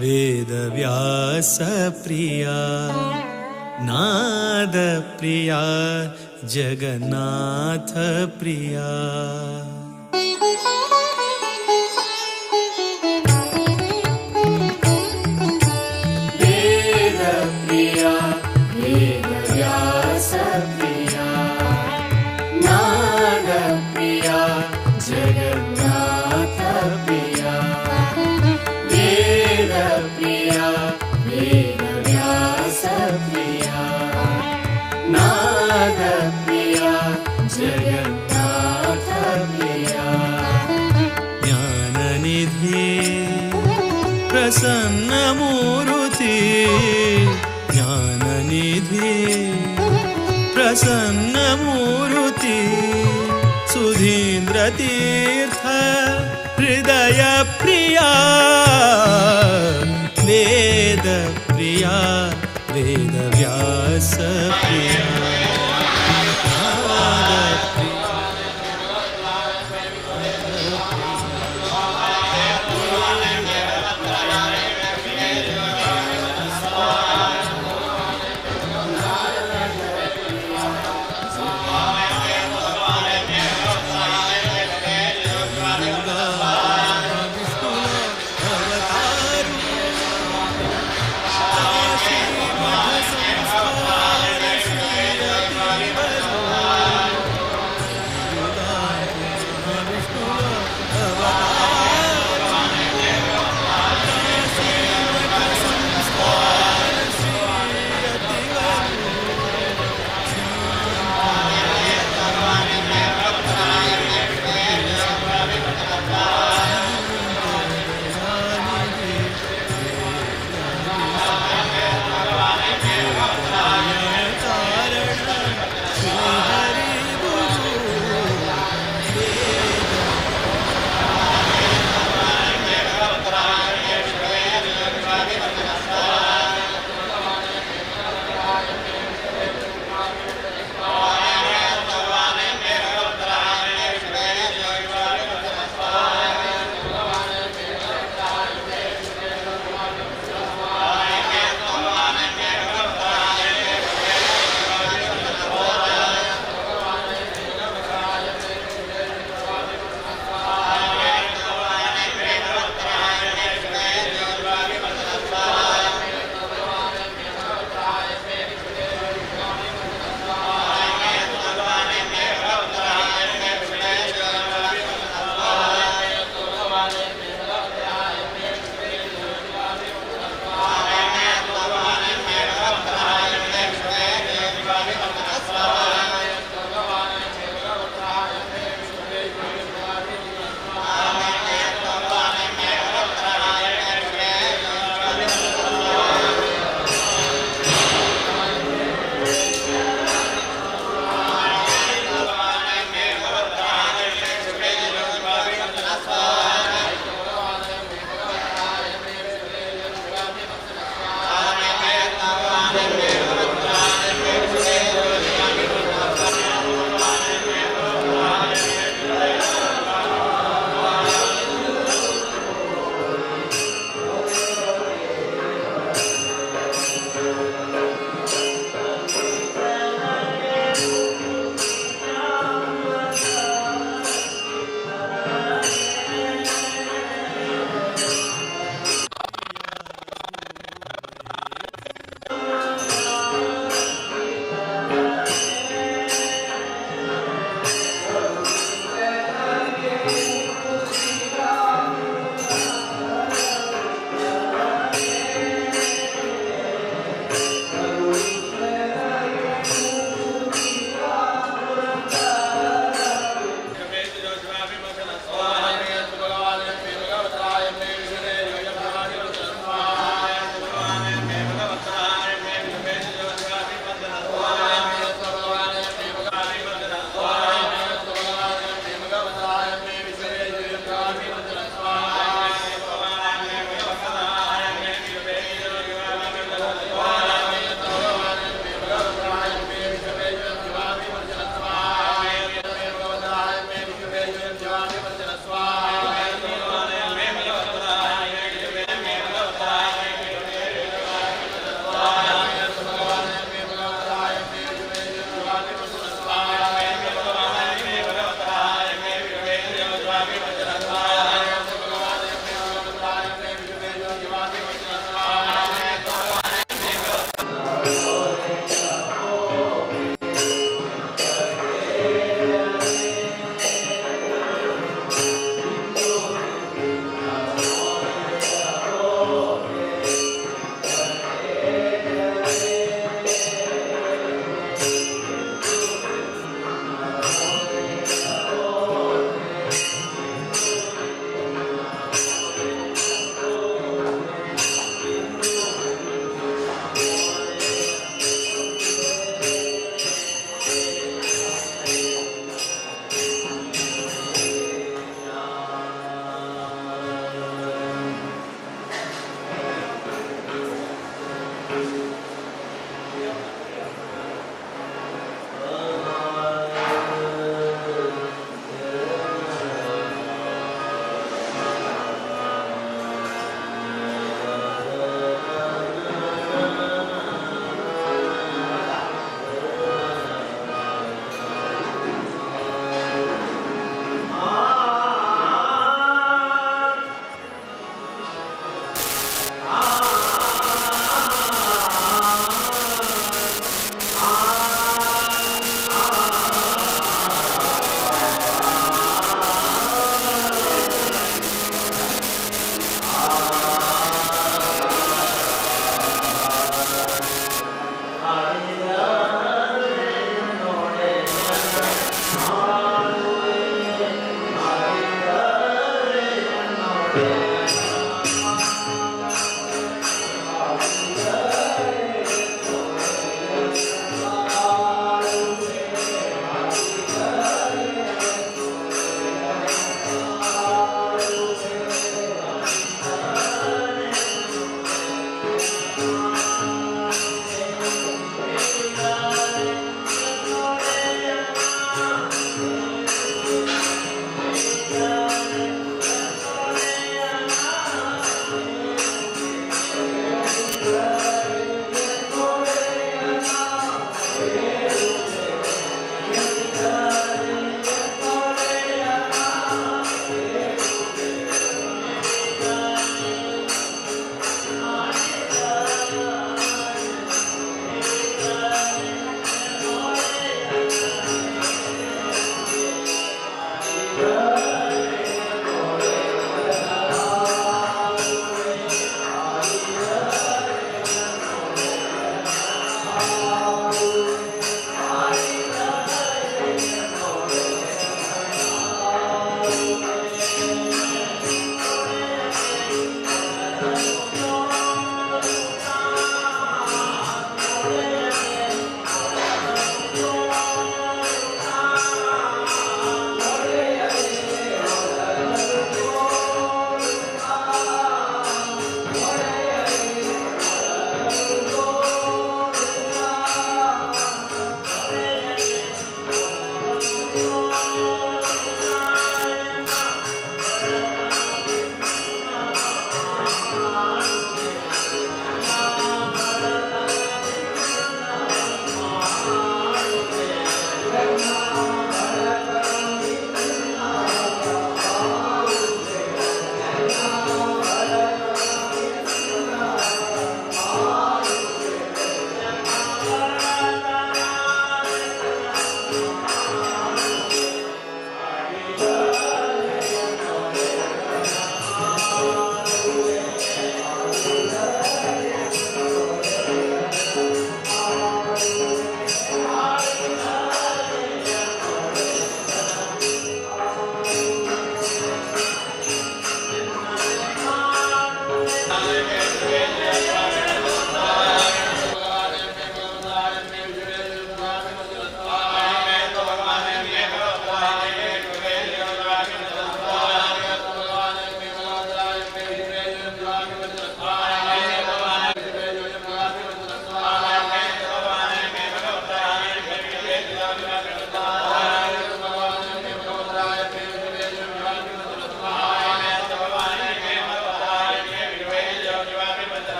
वेदव्यास प्रिया नाद प्रिया जगन्नाथ प्रिया। वेदप्रिया वेदव्यासप्रिया नादप्रिया जगन्नाथप्रिया। वेदप्रिया वेदव्यासप्रिया नादप्रिया जगन्नाथप्रिया। ज्ञाननिधि प्रसन्नमूर्ति ज्ञाननिधि प्रसन्नमूर्ति सुधीन्द्रतीर्थ हृदय प्रिया वेद प्रिया वेदव्यास प्रिया नादप्रिया। अवतारू काशी मठ संस्थान।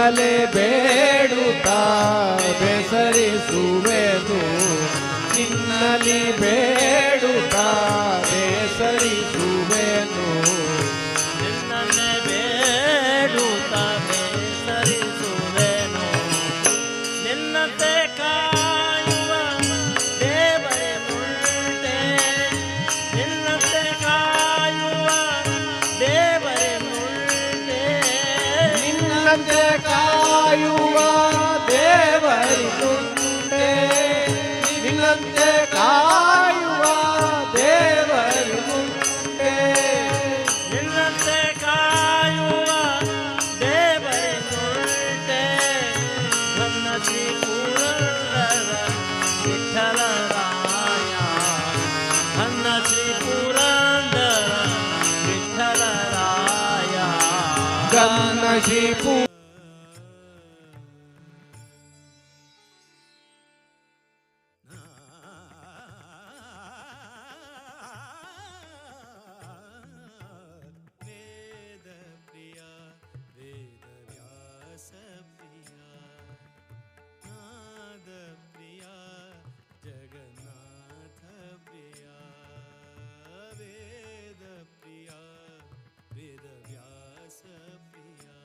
ನಿನ್ನಲೇ ಬೇಡುತ್ತಾ ಬೇಸರಿಸುವೆನು, ನಿನ್ನಲ್ಲಿ ಬೇಡುತ್ತಾ ಬೇಸರಿಸುವೆನು. ನಿನ್ನನ್ನೇ ಬೇಡುತ್ತ ಬೇಸರಿಸುವೆನು. ನಿನ್ನಂತೆ ಕಾಯುವ ದೇವರಿನುಂಟೆ, ನಿನ್ನಂತೆ ಕಾಯುವ ದೇವರಿನುಂಟೆ. ನಿನ್ನಂತೆ ಕಾಯುವ ದೇವರಿನುಂಟೆ, ನಿನ್ನಂತೆ ಕಾಯುವ ದೇವರಿನುಂಟೆ. ನಿನ್ನಂತೆ ಕಾಯುವ ದೇವರಿನುಂಟೆ. ನನ್ನ ಶ್ರೀ ಪುರಂದರ ವಿಠಲರಾಯ, ನನ್ನ ಶ್ರೀ ಪುರಂದರ ವಿಠಲರಾಯ. ಗನ್ನ ಶ್ರೀ वेद प्रिया वेद व्यास प्रिया, नाद प्रिया जगन्नाथ प्रिया, वेद प्रिया वेद व्यास प्रिया।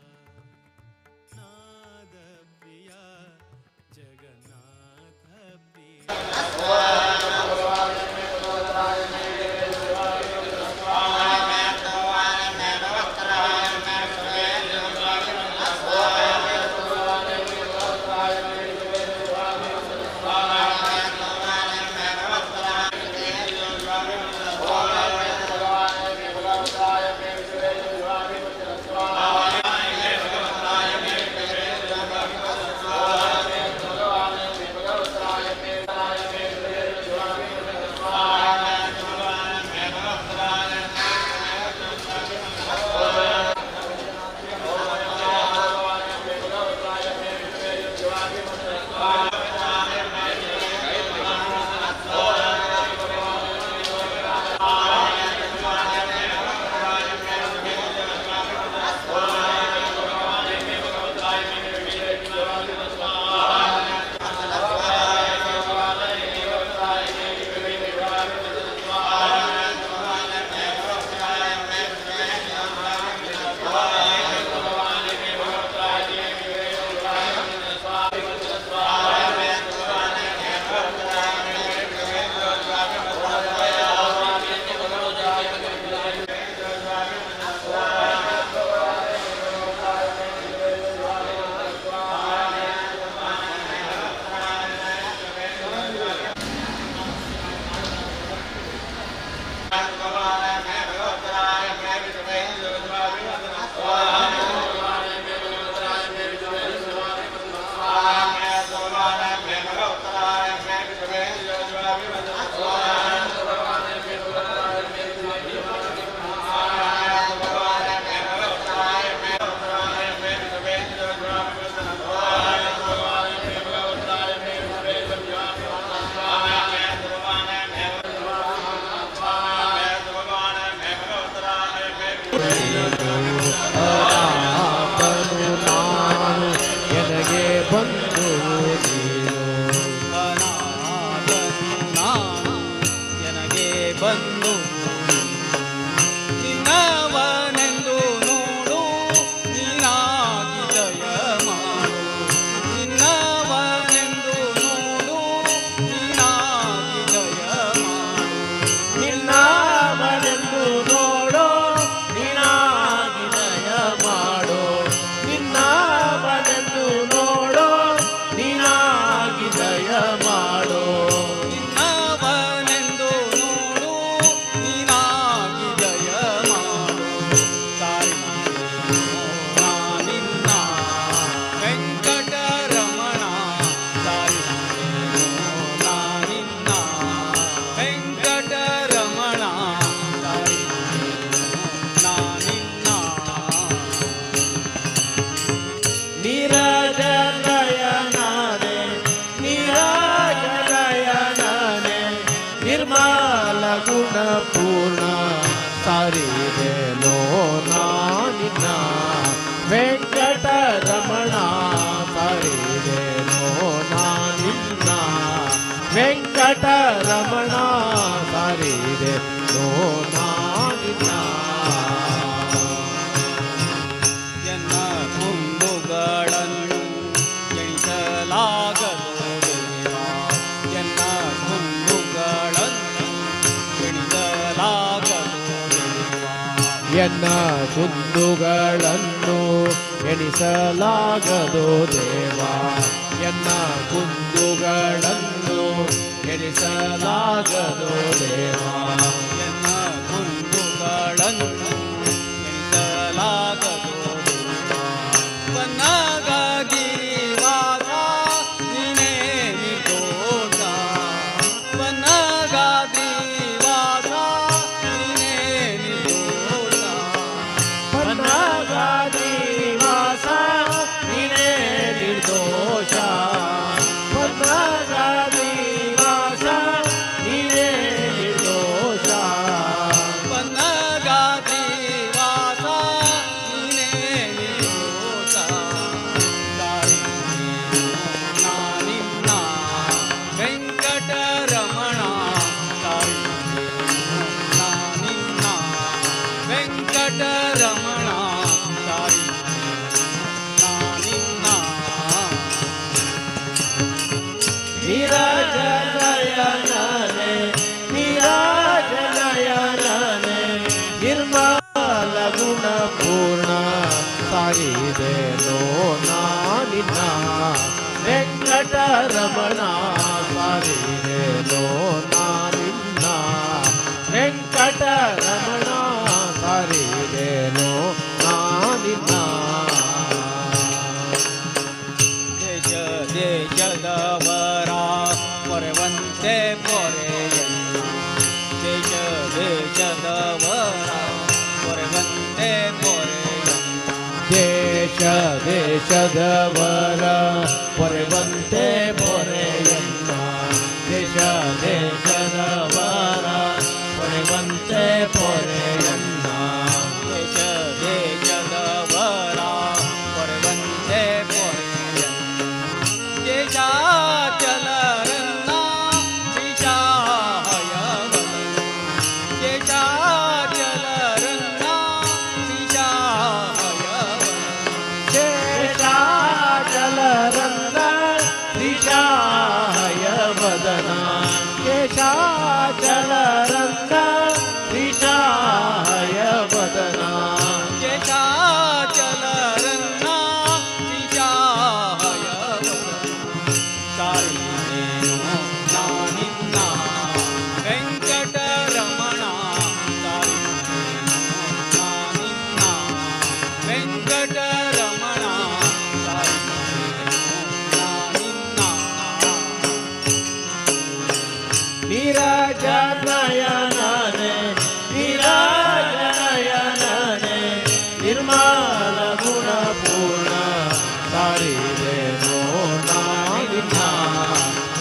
ಎನ್ನ ಕುಂದುಗಳನ್ನು ಎಣಿಸಲಾಗದು ದೇವ, ಎನ್ನ ಕುಂದುಗಳನ್ನು ಎಣಿಸಲಾಗದು ದೇವ, ಎನ್ನ ಕುಂದುಗಳನ್ನು ಎಣಿಸಲಾಗದು ದೇವ. ವನಗಾಗಿರಿವಾಸ ನೀನೇ ನಿರ್ದೋಷ, ವನಗಾದ್ರಿವಾಸ ನೀನೇ ನಿರ್ದೋಷ, ಪನ್ನಗಾದ್ರಿವಾಸ ನೀನೇ ನಿರ್ದೋಷ, ಪನ್ನಗಾದ್ರಿವಾಸ ನೀನೇ ನಿರ್ದೋಷ, ವನಗಾದ್ರಿವಾಸ ನೀನೇ ನಿರ್ದೋಷ. ಸಾರಿದೇನು ನಾನಿನ್ನ ವೆಂಕಟರಮಣ, ಸಾರಿದೇನು ನಾನಿನ್ನ ವೆಂಕಟರಮಣ, ಸಾರಿದೇನು ನಾನಿನ್ನ. ನೀರಜನಯನನೆ ನೀರಜನಯನನೆ ನಿರ್ಮಲ ಗುಣ ಪೂರ್ಣ ಸಾರಿದೆನೋ ನಾನಿನ್ನ ವೆಂಕಟರಮಣ, ಸಾರಿದೆನೋ ನಾನಿನ್ನ ವೆಂಕಟರಮಣ, ಸಾರಿದೆನೋ ನಾನಿನ್ನ. ದೇಶ ದೇಶದವರ ಪೊರೆವಂತೆ ಪೊರೆಯನ್ನ, ದೇಶ ದೇಶದವರ ಪೊರೆವಂತೆ ಪೊರೆಯನ್ನ, ದೇಶ ದೇಶದವರ ಪೊರೆವಂತೆ ಪೊರೆಯನ್ನ, ದೇಶ ದೇಶದವರ ಪೊರೆವಂತೆ ಪೊರೆಯನ್ನ, ದೇಶ ದೇಶದವರ ಪೊರೆವಂತೆ ಪೊರೆಯನ್ನ. ಶೇಷಾಚಲರನ್ನ ಶ್ರೀಶಾಯವದನ, ಶೇಷಾಚಲರನ್ನ ಶ್ರೀಶಾಯವದನ, ಶೇಷಾಚಲರನ್ನ ತ್ರಿಶಾಯ ವದನ, ಶೇಷಾಚಲರನ್ನ ತ್ರಿಶಾಯ ವದನ, ಶೇಷಾಚಲರನ್ನ ಶ್ರೀಶಾಯವದನ. ಸಾರಿದೇನು ನಾನಿನ್ನ ವೆಂಕಟರಮಣ, ಸಾರಿದೇನು ನಾನಿನ್ನ ವೆಂಕಟರಮಣ, ಸಾರಿದೇನು ನಾನಿನ್ನ. ನೀರಜನಯನನೆ ನೀರಜನಯನನೆ ನಿರ್ಮಲ ಗುಣ ಪೂರ್ಣ ಸಾರಿದೆನೋ ನಾನಿನ್ನ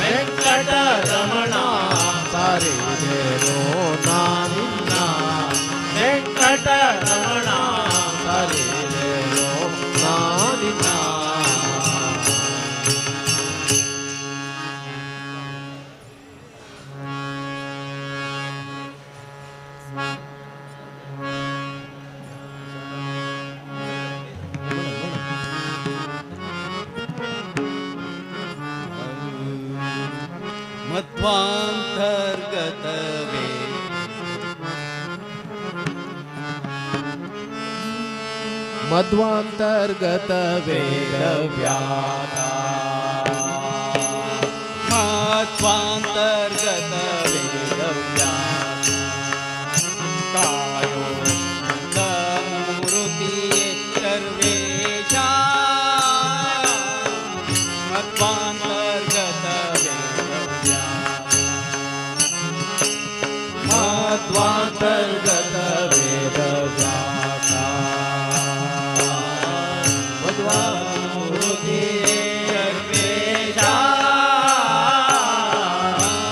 ವೆಂಕಟರಮಣ, ಸಾರಿದೆನೋ ನಾನಿನ್ನ ವೆಂಕಟರಮಣ, ಸಾರಿದೆನೋ ನಾನಿನ್ನ. ಮಧ್ವಾಂತರ್ಗತವೇ ಮಧ್ವಾಂತರ್ಗತ ವೇದವ್ಯಾಸ, ಮಧ್ವಾಂತರ್ಗತ ವೇದವ್ಯಾಸ ಕಾಯೋ ಮೂರ್ತಿಯೇ ಸರ್ವೇಶ, ಮಧ್ವಾಂತರ್ಗತ ವೇದವ್ಯಾಸ, ಮಧ್ವಾಂತರ್ಗತ ವೇದವ್ಯಾಸ, ಮಧ್ವಾಮೂರ್ತಿ ಸರ್ವೇಶ,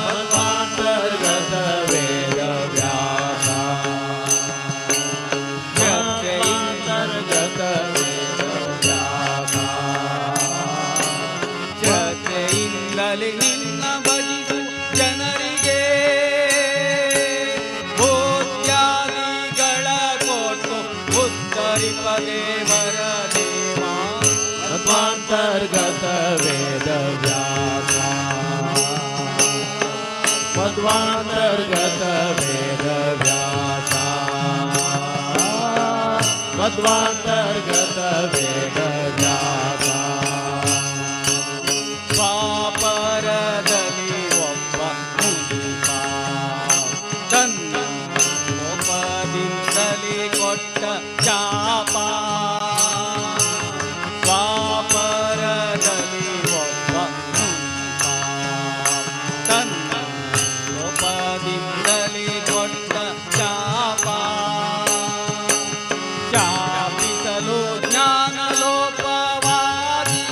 ಮಧ್ವಾಂತರ್ಗತ ವೇದವ್ಯಾಸ, ಮಧ್ವಾಂತರ್ಗತ ವೇದವ್ಯಾಸ. ಶ್ರದ್ಧೆಯಿಂದಲೇ ನಿನ್ನ ಭಜಿಸು ಜನರಿಗೆ ಭೋಜ್ಯಾದಿಗಳ ಕೊಟ್ಟು ಉತ್ತರಿಪ ದೇವರ ದೇವ. ಮಧ್ವಾಂತರ್ಗತ ವೇದವ್ಯಾಸ, ಮಧ್ವಾಂತರ್ಗತ ವೇದವ್ಯಾಸ. ಮಧ್ವಾಂತರ್ಗತ ವೇದ ವ್ಯಾಸ. ದ್ವಾಪರದಲ್ಲಿ ಒಬ್ಬ ಮುನಿಪ ತನ್ನ ಕೋಪದಿಂದಲೇ ಕೊಟ್ಟ ಶಾಪ. ದ್ವಾಪರದಲ್ಲಿ ಒಬ್ಬ ಮುನಿಪ ತನ್ನ ಕೋಪದಿಂದಲೇ ಕೊಟ್ಟ ಶಾಪ. ಶಾಪಿಸಲು ಜ್ಞಾನ ಲೋಪವಾಗಿ,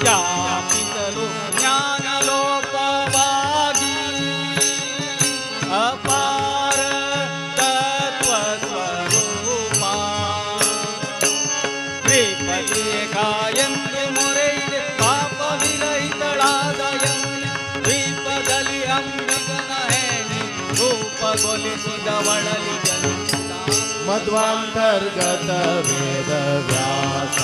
ಶಾಪಿಸಲು ಜ್ಞಾನ ಲೋಪವಾಗಿ ಅಪಾರ ತತ್ವ ಸ್ವರೂಪ. ಶ್ರೀಪತಿಯ ಕಾಯಂದು ಮೊರೆಯಿದೆ ಪಾಪ ವಿರಹಿತಳಾದ ಯಮುನೆ. ದ್ವೀಪದಲ್ಲಿ ಅಂಬಿಗನ ಹೇಣಿ ರೂಪಗೊಲಿಸಿದವಳಲಿ ಜನಿಸಿದ. ಮಧ್ವಾಂತರ್ಗತ ವೇದ ವ್ಯಾಸ.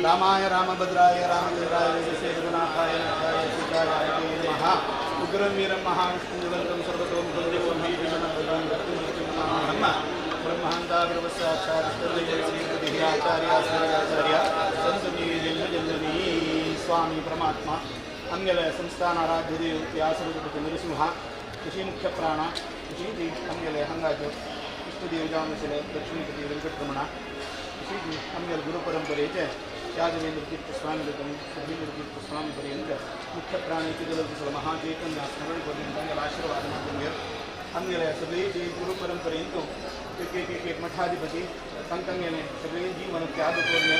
रामाय रामभद्राय रामचंद्राय रघुनाथाय नाथाय सीताय नमः। उग्रं वीरं महाविष्णुं सर्वतोमुखं ब्रह्मांताग्रवस्याचार्य संतनी जन्म जन्मनी स्वामी परमात्मा अंगल संस्थान आराध्यदेव व्यासरूप नरसिंह ऋषि मुख्य प्राण ऋषि अंगल हंगाजो इष्टदेव जामशिले लक्ष्मीपति वेंकटरमण ऋषि अंगल गुरु परंपरेचे यादवेंद्र तीर्थ स्वामी सुधींद्र तीर्थ स्वामी पर्यंत मुख्य प्राणी महाचैतन्य स्मरण पर्यंत आशीर्वाद अंगेले सगळे जे गुरु परंपरेंत एक एक एक एक मठाधिपती तांकांगेले सगळे जीवन त्याग करून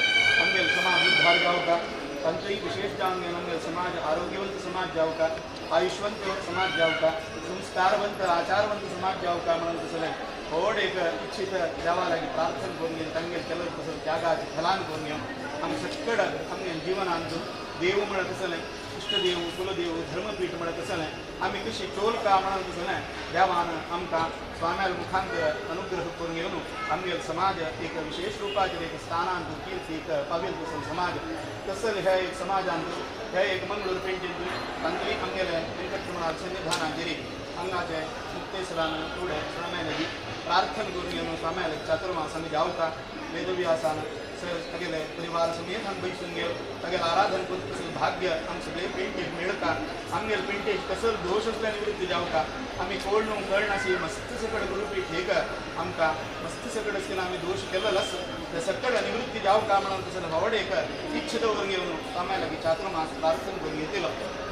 आमगेले समाज उद्धार जावका, तांचोय विशेष जावन आमगेले समाज आरोग्यवंत समाज जावका, आयुष्यवंत समाज जावका, संस्कारवंत आचारवंत समाज जावका म्हणून तसलें व्हड एक इच्छित देवा लागीं प्रार्थना करून घेवन तांगेले केल्ले तसले त्यागाचें फलान करून घेवन आमी सकड आमगे जिवनांत देव म्हणत आसलें इष्टदेव कुलदेव धर्मपीठ म्हणत आसलें आमी कशी चोलका म्हणत आसलें देवान आमकां स्वाम्याल मुखांतर अनुग्रह करून घेवन आमगेलो समाज एक विशेष रुपाचेर एक स्थानांत कीर्तीक पावेल तसलो समाज तसले ह्या एक समाजांत ह्या एक मंगळूर पेंटींत तांतली आमगेले वेंकटरमणा सन्निधानाचेर हांगाचे मुक्तेश्वरान फुडें स्वाम्या लागीं प्रार्थना करून घेवन स्वाम्या लागीं चातुर्मास आमी जावता वेदव्यासान तागेले परिवार समेत हांगा बैसून घेवन तागेलें आराधन करून तसलें भाग्य आमकां सगळे पेंटेक मेळटा। आमगेले पेंटेक कसलो दोश आसल्यार निवृत्ती जावता। आमी कोण न्हू कळनाशी मस्त सकड गुरुपीठ एक आमकां मस्त सकड आसतना आमी दोश केल्लो आसा ते सकड निवृत्ती जावका म्हणून तसलें व्हड एक इच्छा दवरून घेवन स्वाम्या लागीं चातुर्मास प्रार्थना करून घेतलो।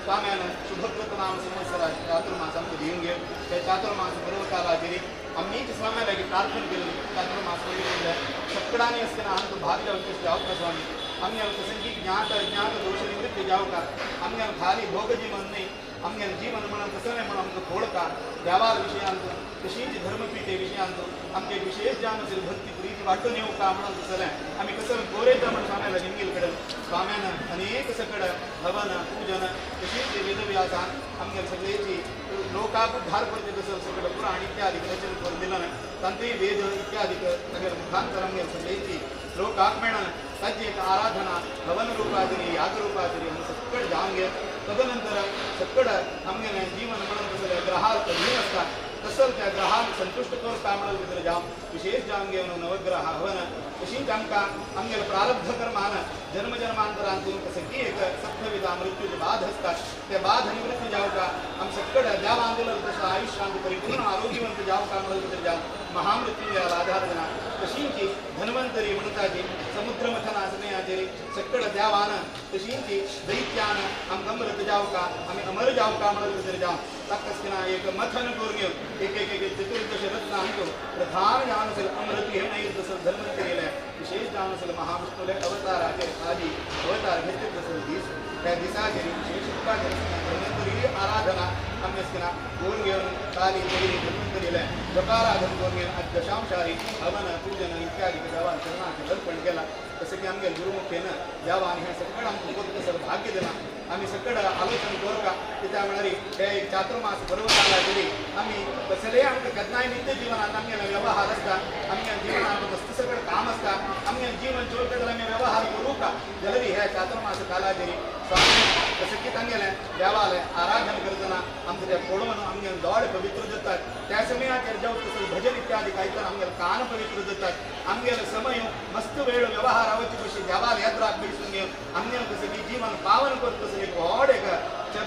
स्वाम्यान शुभकृत नाम संवत्सरा चातुर्मास आमकां दिवन घेवन त्या चातुर्मास पर्वकालाचेर आमीच स्वाम्या लागीं प्रार्थना केली चातुर्मास पयलीं सकडांनी आसतना आमकां भाग जावचें जावका स्वामी आमगेले कसंकी ज्ञात अज्ञात दोश निवृत्ती जावका, आमगेले खाली भोग जीवन न्हय आमगेले जीवन म्हणून कसलें म्हणून आमकां खोळका देवा विशयांत तशीच धर्मपीठे विशयांत आमचे विशेष जावन आशिल्ली भक्ती प्रीती वांटून येवका म्हणून तसलें आमी कसलें गोरेता म्हण स्वाम्या लागीं निमगेले कडेन स्वाम्यान अनेक सकड हवन पूजन तशीच वेदव्यासान आमगेले सगळेची लोकाक उद्धार करचे तसं सगळं पुराण इत्यादी रचन करून दिलं तांतूय वेद इत्यादी तागेले मुखांतर आमगेले सगळेची लोकाक मेळना ताची एक आराधना हवन रूपाचेर याग रूपाचेर आमी सकड जावन घे तदनंतर सकड आमगेलें जीवन म्हणून तसलें ग्रहार अधीन आसता तसं त्या ग्रहाक संतुश्ट करता म्हणून भितर जावन विशेष जावन घेवन नवग्रह हवन तशीच आमकां आमगेले प्रारब्ध कर्मान जन्म जन्मांतरांतून कसकी एक सप्तविधा मृत्यूचे बाध आसता ते बाध निवृत्ती जावका आम सकड देवान दिलं तसं आयुष्यांत परिपूर्ण आरोग्यवंत जावका म्हणून भितर जावन महामृत्युंजयाला आधार दिना तशींची धन्वंतरी म्हणटाची समुद्रमथना समयाचेर सकड देवान तशींची दैत्यान आमकां अमृत जावका आमी अमर जावका म्हणून भितर जावन ताका आसतना एक मथन करून घेवन एक एक एक चतुर्दश रत्नांचो प्रधान जावन आशिल्लें अमृत घेवन आयिल्लें तसो धन्वंतरीले विशेष जावन आशिल्लें महाविष्णुले अवताराचेर आदी अवतार घेतले तसो दीस त्या दिसाचेर विशेष रुपाचेर धन्वंतरी आराधना आमी आसतना करून घेवन काली पयली धन्वंतरीले जपाराधन करून घेवन आज दशांशारी हवन पूजन इत्यादी देवान चरणाचेर अर्पण केलां। जसं की आमगे गुरुमुखेन देवान हें सगळें आमकां करता सर भाग्य दिलां आमी सगळें आलोचन करता कित्याक म्हळ्यार हे एक चातुर्मास पर्वकाला तरी आमी कसलेय आमकां केन्नाय नित्य जिवनांत आमगे व्यवहार आसता आमगे जिवनांत मस्त सगळें काम आसता आमगे जीवन चोलता जाल्यार आमी व्यवहार करूं का जाल्यार ह्या चातुर्मास कालाचेर स्वामी जसं की तांगेलें देवालें आराधन करतना आमकां तें पळोवन आमगे दोळे पवित्र जातात त्या समयाचेर जेवता तसो भजन इत्यादी गायतना आमगेले कान पवित्र जातात आमगेले समय मस्त वेळ व्यवहार वच्चे कशी देवाल यात्राक बैसून घेवन आमगेलें कसं की जीवन पावन करता तसं एक व्हड एक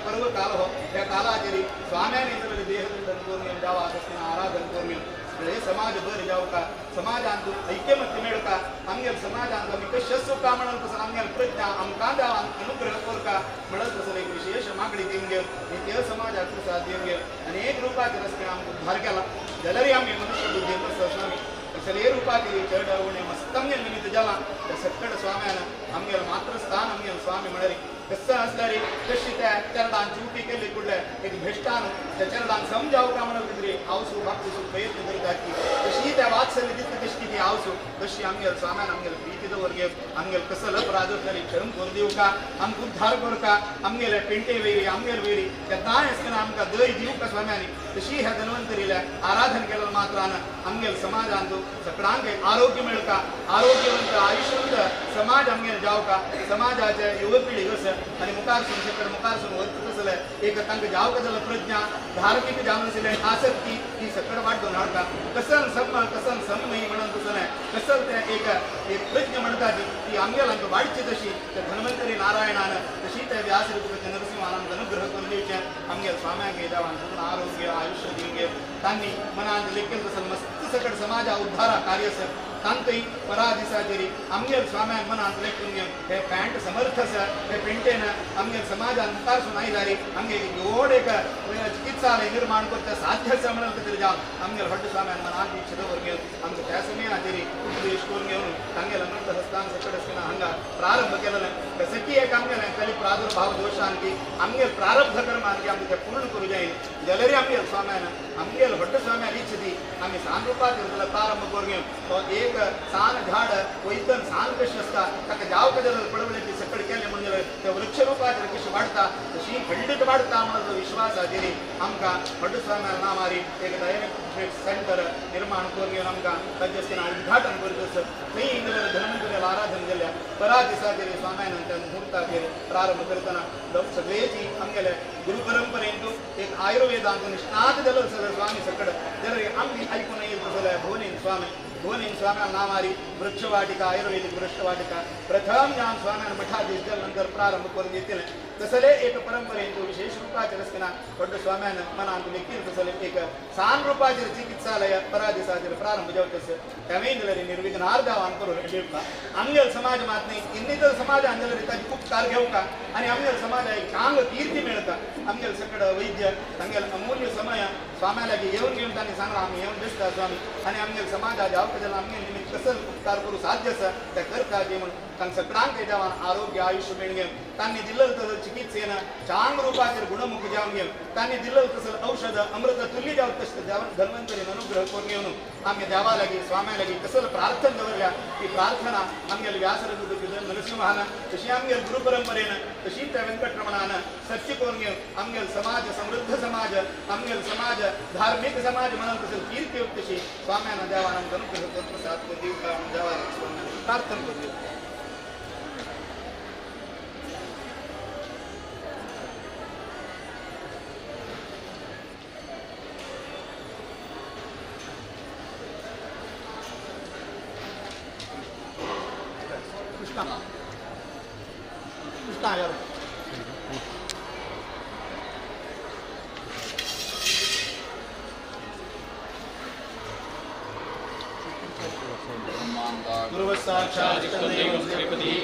पर्व काल हो त्या कालाचेर स्वाम्यान जाल्यार देहदंडन करून घेवन देवाक आसतना आराधन करून घेवन सगळे समाज बरें जावका समाजांत ऐक्यमत्य मेळका आमगेले समाजांत आमी कशें सुखा म्हणून तसो आमगेले प्रज्ञा आमकां देवान अनुग्रह करका म्हणत तसो एक विशेष मागणी दिवन घेवन नित्य समाजाक प्रसाद दिवन घेवन अनेक रुपाचे रस्ते आमकां उद्धार केला जाल्यारय आमी मनुष्य बुद्धी आसता स्वामी कसले रुपाचे चड उणें मस्त आमगेले निमित्त जाला त्या सगळे स्वाम्यान आमगेलें मातृस्थान आमगेले स्वामी म्हळ्यार कसं असल्यार कशी त्या चरणान चुटी केली कुडले एक भेश्टान त्या चरणान समजावका म्हणून कितें आवसू बापसू प्रयत्न करतात की तशी त्या वात्सल्य दिता कशी कितें आवसू तशी आमगेले स्वाम्यान आमगेले प्रिती दवर घेवन आमगेले कसलो अपराध असल्यार क्षम करून दिवका आमकां उद्धार करका आमगेले पेंटे वैरी आमगेले वैरी केन्नाय आसतना आमकां दय दिवका स्वाम्यानी तशी ह्या धन्वंतरीले आराधन केल्या मात्रान आमगेले समाजांत सगळ्यांक आरोग्य मेळका आरोग्यवंत आयुष्यवंत समाज आमगेले जावका समाजाचे युव पिढी कसं आनी मुखार सून सगळे मुखार सून वता तसलें एक तांकां जावका जाल्यार प्रज्ञा धार्मीक जावन आशिल्लें आसक्ती ही सगळें वाडोवन हाडटा कसल सम कसल समयी म्हणून तसलें कसल तें एक एक प्रज्ञा म्हणटा ती आमगेल्या आमकां वाडची तशी त्या धन्वंतरी नारायणान तशी त्या व्यास रुपाच्या नरसिंहान आमकां अनुग्रह करून दिवचें आमगेल्या स्वाम्यांक देवान पूर्ण आरोग्य आयुष्य दिवन घेवन तांणी मनांत लेखल तसलें मस्त सगळें समाजा उद्धारा कार्य सर तांकांय परा दिसाचेर आमगेल्या स्वाम्यान मनांत लेखून घेवन हे पॅन्ट समर्थ आसा हे पेंटेन आमगेल्या समाजान मुखार सून आयल्यार आमगे व्हड एक चिकित्सालय निर्माण करचें साध्य आसा म्हणून खातीर जावन आमगेल्या व्हड स्वाम्यान मनांत इच्छा दवर घेवन आमकां त्या समयाचेर उपदेश करून घेवन तांगेल्या अमृत हस्तान सकट आसतना हांगा प्रारंभ केलेलें तसं की एक आमगेलें कली प्रादुर्भाव दोशान की आमगेले प्रारब्ध कर्मान की आमकां तें पूर्ण करूं जाय जाल्यार आमगेल्या स्वाम्यान आमगेल्या व्हड स्वाम्यान इच्छती आमी सान रुपाचेर जाल्यार प्रारंभ करून घेवन तो एक सान झाड वयतन सान कशें आसता ताका जावका जाल्यार पडवळेची सकळ केलें म्हणून जाल्यार ते वृक्ष रुपाचेर कशें वाडटा तशी खंडीत वाडटा म्हणून विश्वासाचेर आमकां व्हड स्वाम्यान नामारी एक डायरेक्ट सेंटर निर्माण करून घेवन आमकां ताजें आसतना उद्घाटन करता आसत थंय जाल्यार धन्वंतरीला आराधन केल्या परा दिसाचेर स्वाम्यान त्या मुहूर्ताचेर प्रारंभ करतना सगळेची आमगेले गुरु परंपरेंत एक आयुर्वेदांत निष्णात जालो सगळे स्वामी सकड जाल्यार आमची आयकून येईल तसले भुवनेन स्वामी भुवनेन स्वाम्यान नामारी वृक्षवाटिका आयुर्वेदिक वृक्षवाटिका प्रथम ज्ञान स्वाम्यान मठाधीश नंतर प्रारंभ करून घेतले तसले एक परंपरेंत विशेष रुपाचेर आसतना व्हड स्वाम्यान मनांत लेखील तसले एक सान रुपाचेर चिकित्सालय परा दिसाचेर प्रारंभ जावचें आसा तेंवूय जाल्यार निर्विघ्नार देवान करून दिवका आमगेल समाज मात न्ही इन्नितर समाजान जाल्यार ताजे उपकार घेवका आनी आमगेल समाजाक चांग कीर्ती मेळटा आमगेल सगळे वैद्य तांगेल अमूल्य समय स्वाम्या लागीं येवन घेवन तांणी सांगलां आमी येवन दिसता स्वामी आनी आमगेल समाजा जावका जाल्यार आमगेल निमित्त कसो उपकार करूं साध्य आसा तें करता जे म्हणून तांकां सगळ्यांक देवान आरोग्य आयुष्य मेळून घेवन तांणी दिल्लें तसं चिकित्सेन चांग रुपाचेर गुणमुख जावन घेवन तांणी दिल्लें तसं औषध अमृत तुल्य जावं तशें देवान धन्वंतरीन अनुग्रह करून घेवन आमगे देवा लागीं स्वाम्या लागीं कसलो प्रार्थना दवरल्या ती प्रार्थना आमगेले व्यास रघुपती नरसिंहान तशी आमगेले गुरु परंपरेन तशी त्या वेंकटरमणान सत्य करून घेवन आमगेले समाज समृद्ध समाज आमगेले समाज धार्मिक समाज म्हणून तसं कीर्ती तशी स्वाम्यान देवान आमकां अनुग्रह करून प्रसाद करून दिवका म्हणून देवा लागीं स्वाम्यान प्रार्थना करून दिवका. कृष्णा कृष्णा यार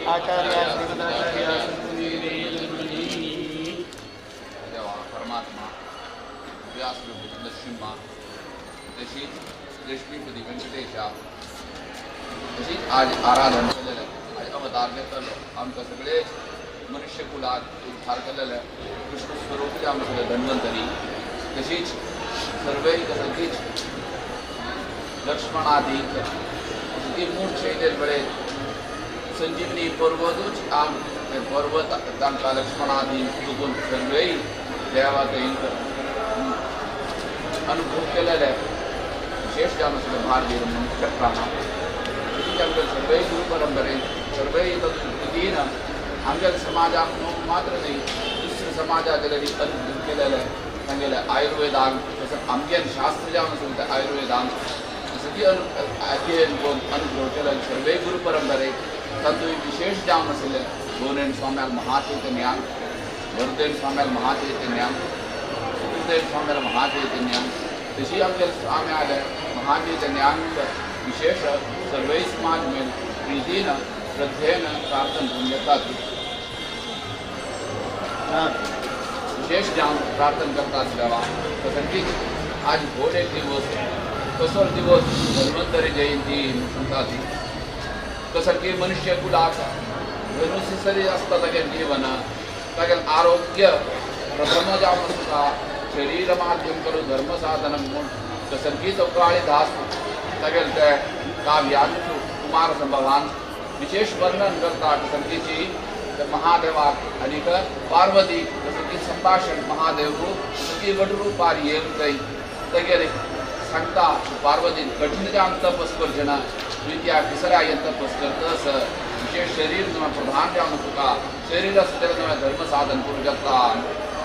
आचार्य श्रीमदाचार्य परमात्मा व्यास नरसिंहा तशीच लक्ष्मीपती वेंकटेशा तशीच आज आराधन केलेलें आज अवतार घेतलेलो आमकां सगळे मनुष्य कुलाक उद्धार केलेले कृष्ण स्वरूप आमकां सगळे धन्वंतरी तशीच सर्वै सगळीच लक्ष्मणादीक ती मूर्छ येयले बरे संजीवनी पर्वतूच आम पर्वत तांकां लक्ष्मणादी चुकून सर्वय देवाक अनुभव केलेले विशेष जावन आसले भारतीय मुख्य प्राण तशीच आमच्या सर्वय गुरु परंपरेन सर्वय तत्तीन आमच्या समाजाक न्हू मात्र न्ही दुसऱ्या समाजाक अनुभव केलेले तांगेले आयुर्वेदान तसं आमगे शास्त्र जावन आसलें तें आयुर्वेदान सगळी अध्ययन करून अनुग्रह केलो सर्वय गुरु परंपरेक तातूंत विशेष जावन आशिल्लें गोरेन स्वाम्याल महाचैतन्यान वरुदेव स्वाम्याल महाचैतन्यान सुखदेव स्वाम्याल महाचैतन्यान तशी आमगे स्वाम्याले महाचैतन्यान विशेष सर्वय समाज मेल प्रीतीन श्रद्धेन प्रार्थना करून घेतात विशेष जावन प्रार्थना करतात देवा. तसंच आज व्हड एक दिवस कसो दिवस धन्वंतरी जयंती म्हणटा ती तसारकी मनुष्य कुलाक धनुष्य सरी आसता तागेलें जीवन तागेलें आरोग्य प्रथम जावन आसता शरीर माध्यम करून धर्म साधन म्हूण तसारकी चौकाळी दास तागेलें ते काव्यांत कुमार संभवान विशेष वर्णन करता तसारकीची महादेवाक आनीक पार्वती तसारकी संभाशण महादेव तसारकी वटरूपार येवन थंय तागेलें सांगता पार्वती कठीण जावन तपस करचें ना तुवें त्या तिसऱ्या हें तपस करतस विशेष शरीर प्रधान जावन तुका शरीर आसता जाल्यार धर्म साधन करूंक शकता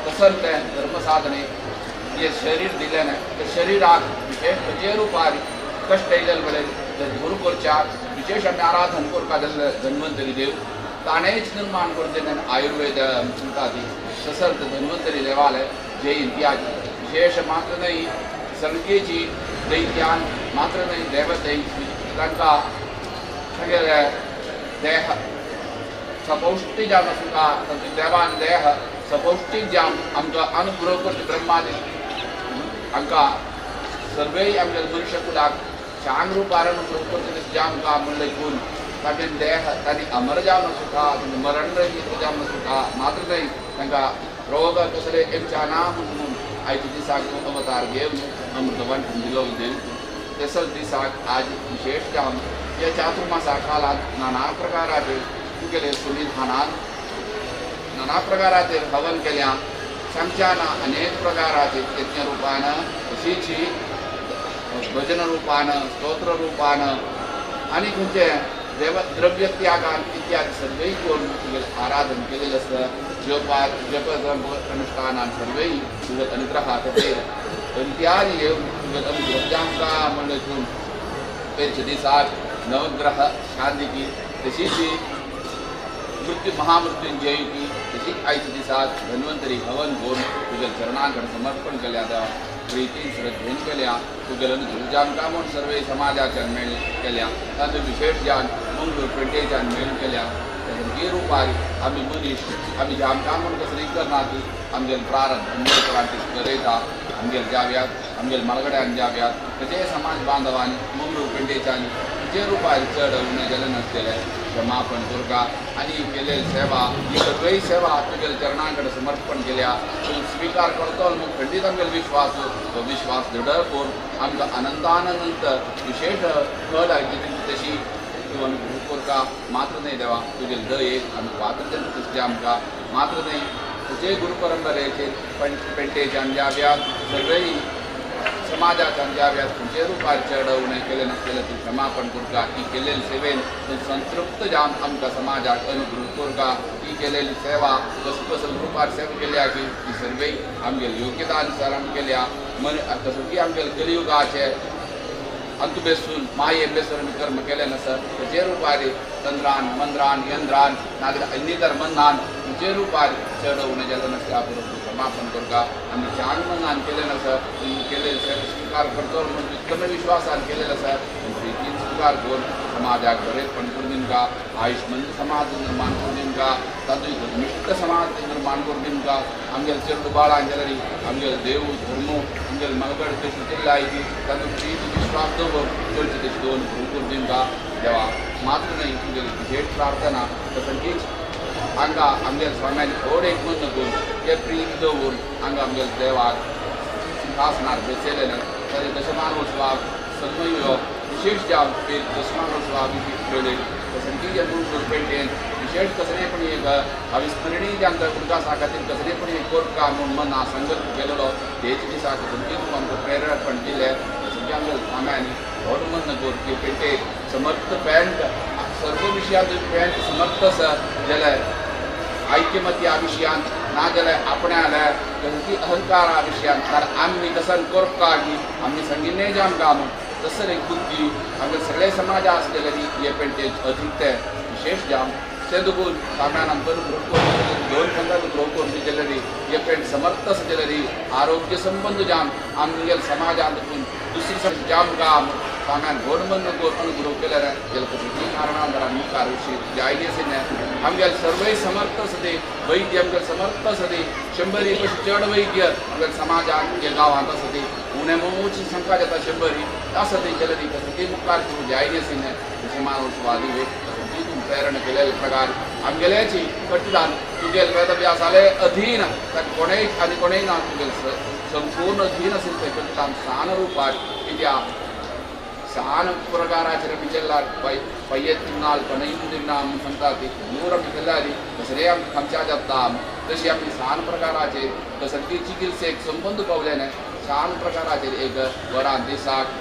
तसं तें धर्म साधने जें शरीर दिलें ना त्या शरिराक विशेष खंयचे रुपार कश्ट येयले म्हळ्यार गुरू करच्याक विशेष आमी आराधन करपाक जाल्ले धन्वंतरी देव ताणेंच निर्माण करचें आयुर्वेद म्हणटा ती तसं धन्वंतरी देवाले जयंती आज विशेष मात्र न्हय सगळीची दैत्यान मात्र न्हय देवते तांकां सगळे देह सपौष्टीक जावन आसता तांचे देवान देह सपौष्टीक जावन आमकां अनुग्रह करचे ब्रह्मादी हांकां सर्वय आमच्या मनुष्य कुलाक शांग रुपार अनुग्रह करचे तशें आमकां म्हणलें गुण तांचे देह तांणी अमर जावन आसता तांचें मरण रहीत जावन आसता मात्र न्हय तांकां रोग कसले एमच्या ना म्हणून आयच्या दिसाक तो अवतार घेवन अमृतवान दिलो देव तसोच दिसाक आज विशेष जावन ह्या चातुर्मासा काळांत नाना प्रकाराचे तुगेले सुनिधानान नाना प्रकाराचे हवन केल्या सांगच्या ना अनेक प्रकाराचे यज्ञ रुपान तशीच भजन रुपान स्तोत्र रुपान आनी खंयचे देव द्रव्य त्यागान इत्यादी सर्वय करून तुगेलें आराधन केलेलें आसता जपात जप अनुष्ठानान सर्वय तुगे अनुग्रहा खातीर इत्यादी येवन तुगे अनुग्रह जांकां म्हणलें तूं तेच्या दिसाक नवग्रह शांतिकी तशीच मृत्यू महामृत्युंजयकी तशीच आयच्या दिसाक धन्वंतरी हवन करून तुगे चरणांकडे समर्पण केल्या देवा प्रितीन श्रद्धेन केल्या तुगेले अनुग्रह जांकां म्हूण सर्वय समाजाच्यान मेळ केल्या तातूंत विशेष जावन मंगळूर पेंटेच्यान मेळ केल्या तसं रुपार आमी मनीस आमी जामकां म्हूण कसली करना ती आमगेले प्रारंभ मंगळूरकरान करयता आमगेले जाव्यात आमगेले मालगड्यान जाव्यात तशें समाज बांधवांनी मंगळूर पेंटेच्यान जे रुपार चड उणें जालें नासलेलें क्षमापण करका आनी केलेली सेवा ही सगळी सेवा तुगेल्या चरणां कडेन समर्पण केल्या तूं स्विकार करतलो म्हूण खंडीत आमगेलो विश्वास तो विश्वास दृढ करून आमकां आनंदानंत विशेष फळ आयची तशी तूं अनुग्रह करका मात्र न्हय देवा तुगेले दयेक आमी पात्र तशें आमकां मात्र न्हय तुजे गुरु परंपरेचेर पेंटेच्यान जाव्यात सगळी समाजाच्यान जाव्यात खंयचे रुपार चड उणें केलें नासलेलें तूं क्षमापण करका ही केलेली सेवेन तूं संतृप्त जावन आमकां समाजाक अनुग्रह करका ही केलेली सेवा कसो कसो रुपार सेवा केल्या की ही सर्वय आमगेले योग्यता अनुसार आमी केल्या मन कसो की आमगेले कलियुगाचे अंतु बेसून माये बेसून आमी कर्म केलें नासत ताचे रुपार तंत्रान मंत्रान यंत्रान नाजाल्यार अन्यतर मनान तुजे रुपार चड उणें जालें नासता बरोबर क्षमापण करका आमी छान मनान केलें नासत तूं केलें स्विकार करतलो म्हूण उत्तम विश्वासान केलेलें आसा प्रितीन स्विकार करून समाजाक बरेपण करून दिवका आयुष्मंत समाज निर्माण करून दिवका तातूंत धर्मिश्ट समाज निर्माण करून दिवका आमगेले चेडू बाळां जाल्यार आमगेले देव धर्म आमगेले मलगड कशी चल्ला ती तातूंत प्रीत विश्वास दवर चडचे तशें दोन करून दिवका देवा मात्र न्हय तुगेली विशेष प्रार्थना तसंच हांगा आमगेले स्वाम्यांनी व्हड एक मन करून ते प्रीत दवरून हांगा आमगेले देवाक सिंहासनार बसयलेलें ताजें दशमानोत्सवाक सन्मय विशेष जावन दशमानोत्सवा विशेष केले तशेंच कसंकी जे मंगळूर पेंटेन विशेष कसले पण एक अविस्मरणीय जे आमकां उडगासा खातीर कसले पण एक कोरका म्हूण मना संकल्प केलेलो तेच दिसा कसंकी तूं आमकां प्रेरणा पण दिले कसंकी आमच्या स्वाम्यांनी व्हड मन कोरकी पेंटे समर्थ पॅन्ट सर्व विशयांत पॅन्ट समर्थ आसा जाल्यार ऐक्यमत्या विशयांत ना जाल्यार आपणाल्या कसंकी अहंकारा विशयांत कारण आमी तसन कोरका की आमी संगिने जाम काम तसं एक बुद्धी आमगे सगळे समाज आसलेले हे पेंटेज अधिक ते विशेष जाम ते दुखून साम्यान आमकां दोन पंदरा ग्रोथ करून दिलेली हे पेंट समर्थ आसलेली आरोग्य संबंद जाम आमगे समाजान दुखून दुसरी जाम काम साम्यान व्हड मन अनुग्रह केल्यार गेले कसली कारणान जरा मुखार जायने आमगे सर्वय समर्थ आसते वैद्य आमगे समर्थ आसते शंबरी पशी चड वैद्य आमगे समाजान हे गांवांत आसते उणे मोची शंका जाता शंबरी आसते जलदी कसली मुखार जायने मानववादी कसली तूं प्रेरणा केलेले प्रकार आमगेल्याची कट्टान तुगेल वेदव्यासाले अधीन ताका कोणेय आनी कोणेय ना तुगेल संपूर्ण अधीन आशिल्लें तें कट्टान सान रुपाक कित्याक सान प्रकाराचेर आमी केल्यार पय्येत्तिन्नाल पणयुंदिन्ना म्हूण सांगता ती दूर आमी केल्यार कसले आमकां खमच्या जाता तशी आमी सान प्रकाराचेर कसली चिकित्सेक संबंद पावले न्हय सान प्रकाराचेर एक वरान दिसाक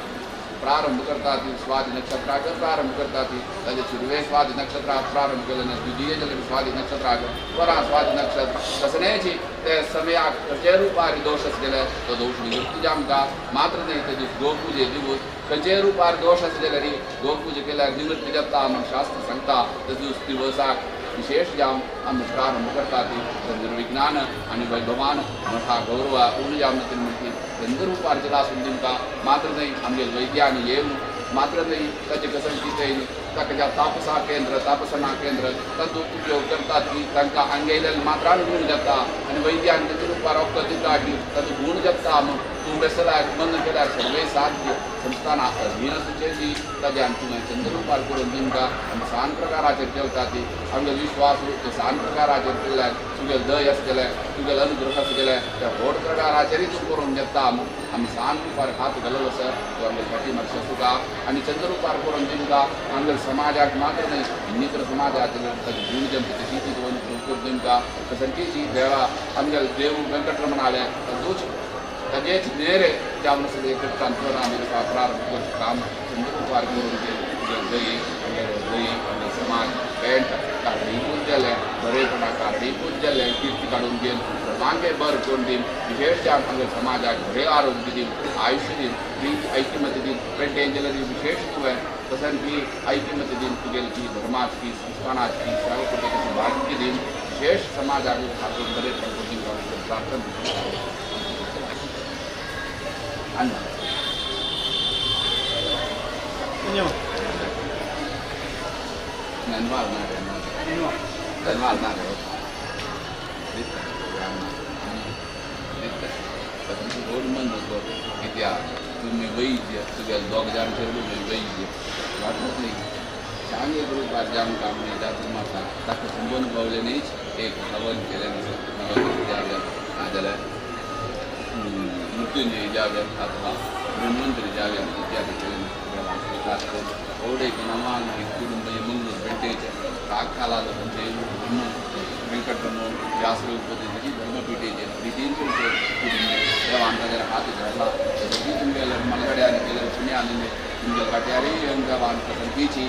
प्रारंभ करता ती स्वाती नक्षत्राक प्रारंभ करता ती ताजे सुरवे स्वाती नक्षत्राक प्रारंभ केले न्हय द्वितीय जाल्यार स्वाती नक्षत्राक वरां स्वाती नक्षत्र तसनेची ते समयाक खंयचे रुपार दोश आसलेले तो दोश निवृत्ती आमकां मात्र न्हय ते दीस गोपुजे दिवस खंयचे रुपार दोश आसले जाल्यार गोपूजा केल्यार निवृत्ती जाता म्हूण शास्त्र सांगता ते दीस दिवसाक विशेष जाम आमी प्रारंभ करता ती निर्विज्ञान आनी वैभवान मोठा गौरव उण जावन म्हणटी चंद्र रुपार आसून दिमकां मात्र न्हय आमगे वैद्यान येवन मात्र न्हय ताचे कसं कितें ताका ज्या तापसा केंद्र तापसना केंद्र तातूंत उपयोग करतात की तांकां हांगेल्यान मात्रान गूण जाता आनी वैद्यान ताचे रुपार वखद दिता की तातूंत गूण जाता म्हूण तूं बेसल्यार बंद केल्यार सर्वे साध्य संस्थानां अधीन आसूचेची ताज्यान तुवें चंद्र रुपार करून दिमकां आमी सान प्रकाराचेर जेवता ती आमगे विश्वास सान प्रकाराचेर केल्यार तुगेल दय आसतलें तुगेल अनुग्रह आसतलें त्या व्हड प्रकाराचेरय तूं करून घेता आमी सान रुपार हात घाललो आसा तो आमगे फाटी मातशें तुका आनी चंद्र रुपार करून दिमकां आमगे समाजाक मात्र न्हय इतर समाजाक ताजी गूण जमता तशी ती करून दिमकां तसंकीची देवा आमगे देव वेंकटरमण आले तातूंच ताजेच नेरे जावन आसले करता प्रारंभ करचें काम चंद्र रुपार करून दये दये आमगे समाज पेंट कार्डी पूज जालें बरेपणा कार्डी पूज जालें कीर्ती काडून घेवन सर्वांगे बर करून दीन विशेष आमगे समाजाक बरें आरोग्य दीन आयुश्य दीन प्रीत ऐक्यमत्य दीन पेंटेन जाल्यार विशेष तुवें तशें की ऐक्यमत्य दीन तुगेल की धर्माची की संस्थानाची की सेवा करता भाग्य दीन विशेष समाजाक हातूंत बरेपण करून दीन प्रार्थना कित्याक तुमी वैद्य तुगे दोग जाण वैद्य वाटत न्ही शांग एक रुपार जाम काम न्ही तातूंत मारता ताका समजून पावलें न्ही एक हवन केलें नाजाल्यार मृत्युंजय जाव्या अथवा धन्वंतरी जाव्या इत्यादी केलें व्हड एक नवान कुटुंब मंगळूर पेंटेचे कालालो देव धर्म वेंकटरमण व्यास रघुपती धर्मपीठेचे रितीन कुटुंब देवान ताजेर हात धरला तसंकी तुमगेले मलगड्यान केले पुण्यान तुमगे काट्यारय देवान तसंकीची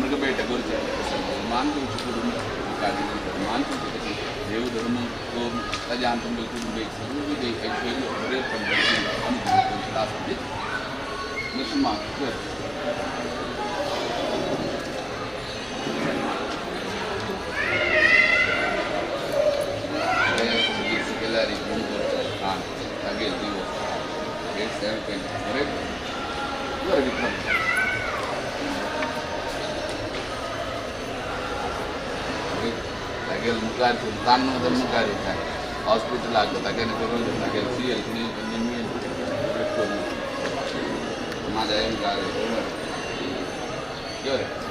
मृगपेट करचें तशें धर्मान तुमचें कुटुंब धर्मान तुमचें तशें देव धर्म ताज्यान तुमगे कुटुंबेक सर्व ऐश्वर्य बरें आनी नरसिंहा कर केल्यार गुण करचें काम तागेल दिवस एक सेवा केली बरें बरें विक्रम तागेल मुखार तान्न मुखार येता हॉस्पिटलाक तागेले करून तागेल सी एल माझ्या बरें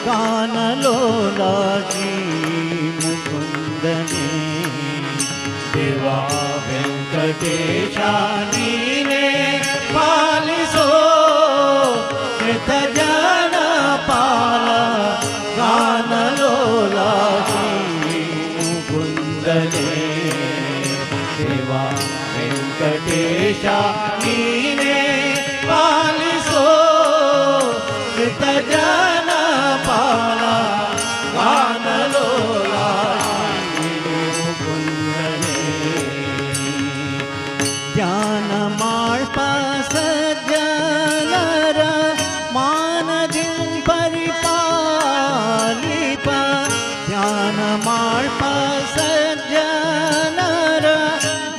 ಗಾನಲೋಲ ಶ್ರೀ ಮುಕುಂದನೇ. ದೇವಾ ವೆಂಕಟೇಶ ನೀನೇ ಪಾಲಿಸೋ ಕೃತಜನ ಪಾಲ ಗಾನಲೋಲ ಶ್ರೀ ಮುಕುಂದನೇ. ದೇವಾ ವೆಂಕಟೇಶ ನೀನೇ ಪಾಲಿಸೋ ಕೃತಜನ ಪಾಲ ಗಾನಲೋಲ ಶ್ರೀ ಮುಕುಂದನೇ. ಧ್ಯಾನ ಮಾಳ್ಪ ಸಜ್ಜನರ ಮಾನದಿಂ ಪರಿಪಾಲಿಪ. ಧ್ಯಾನ ಮಾಳ್ಪ ಸಜ್ಜನರ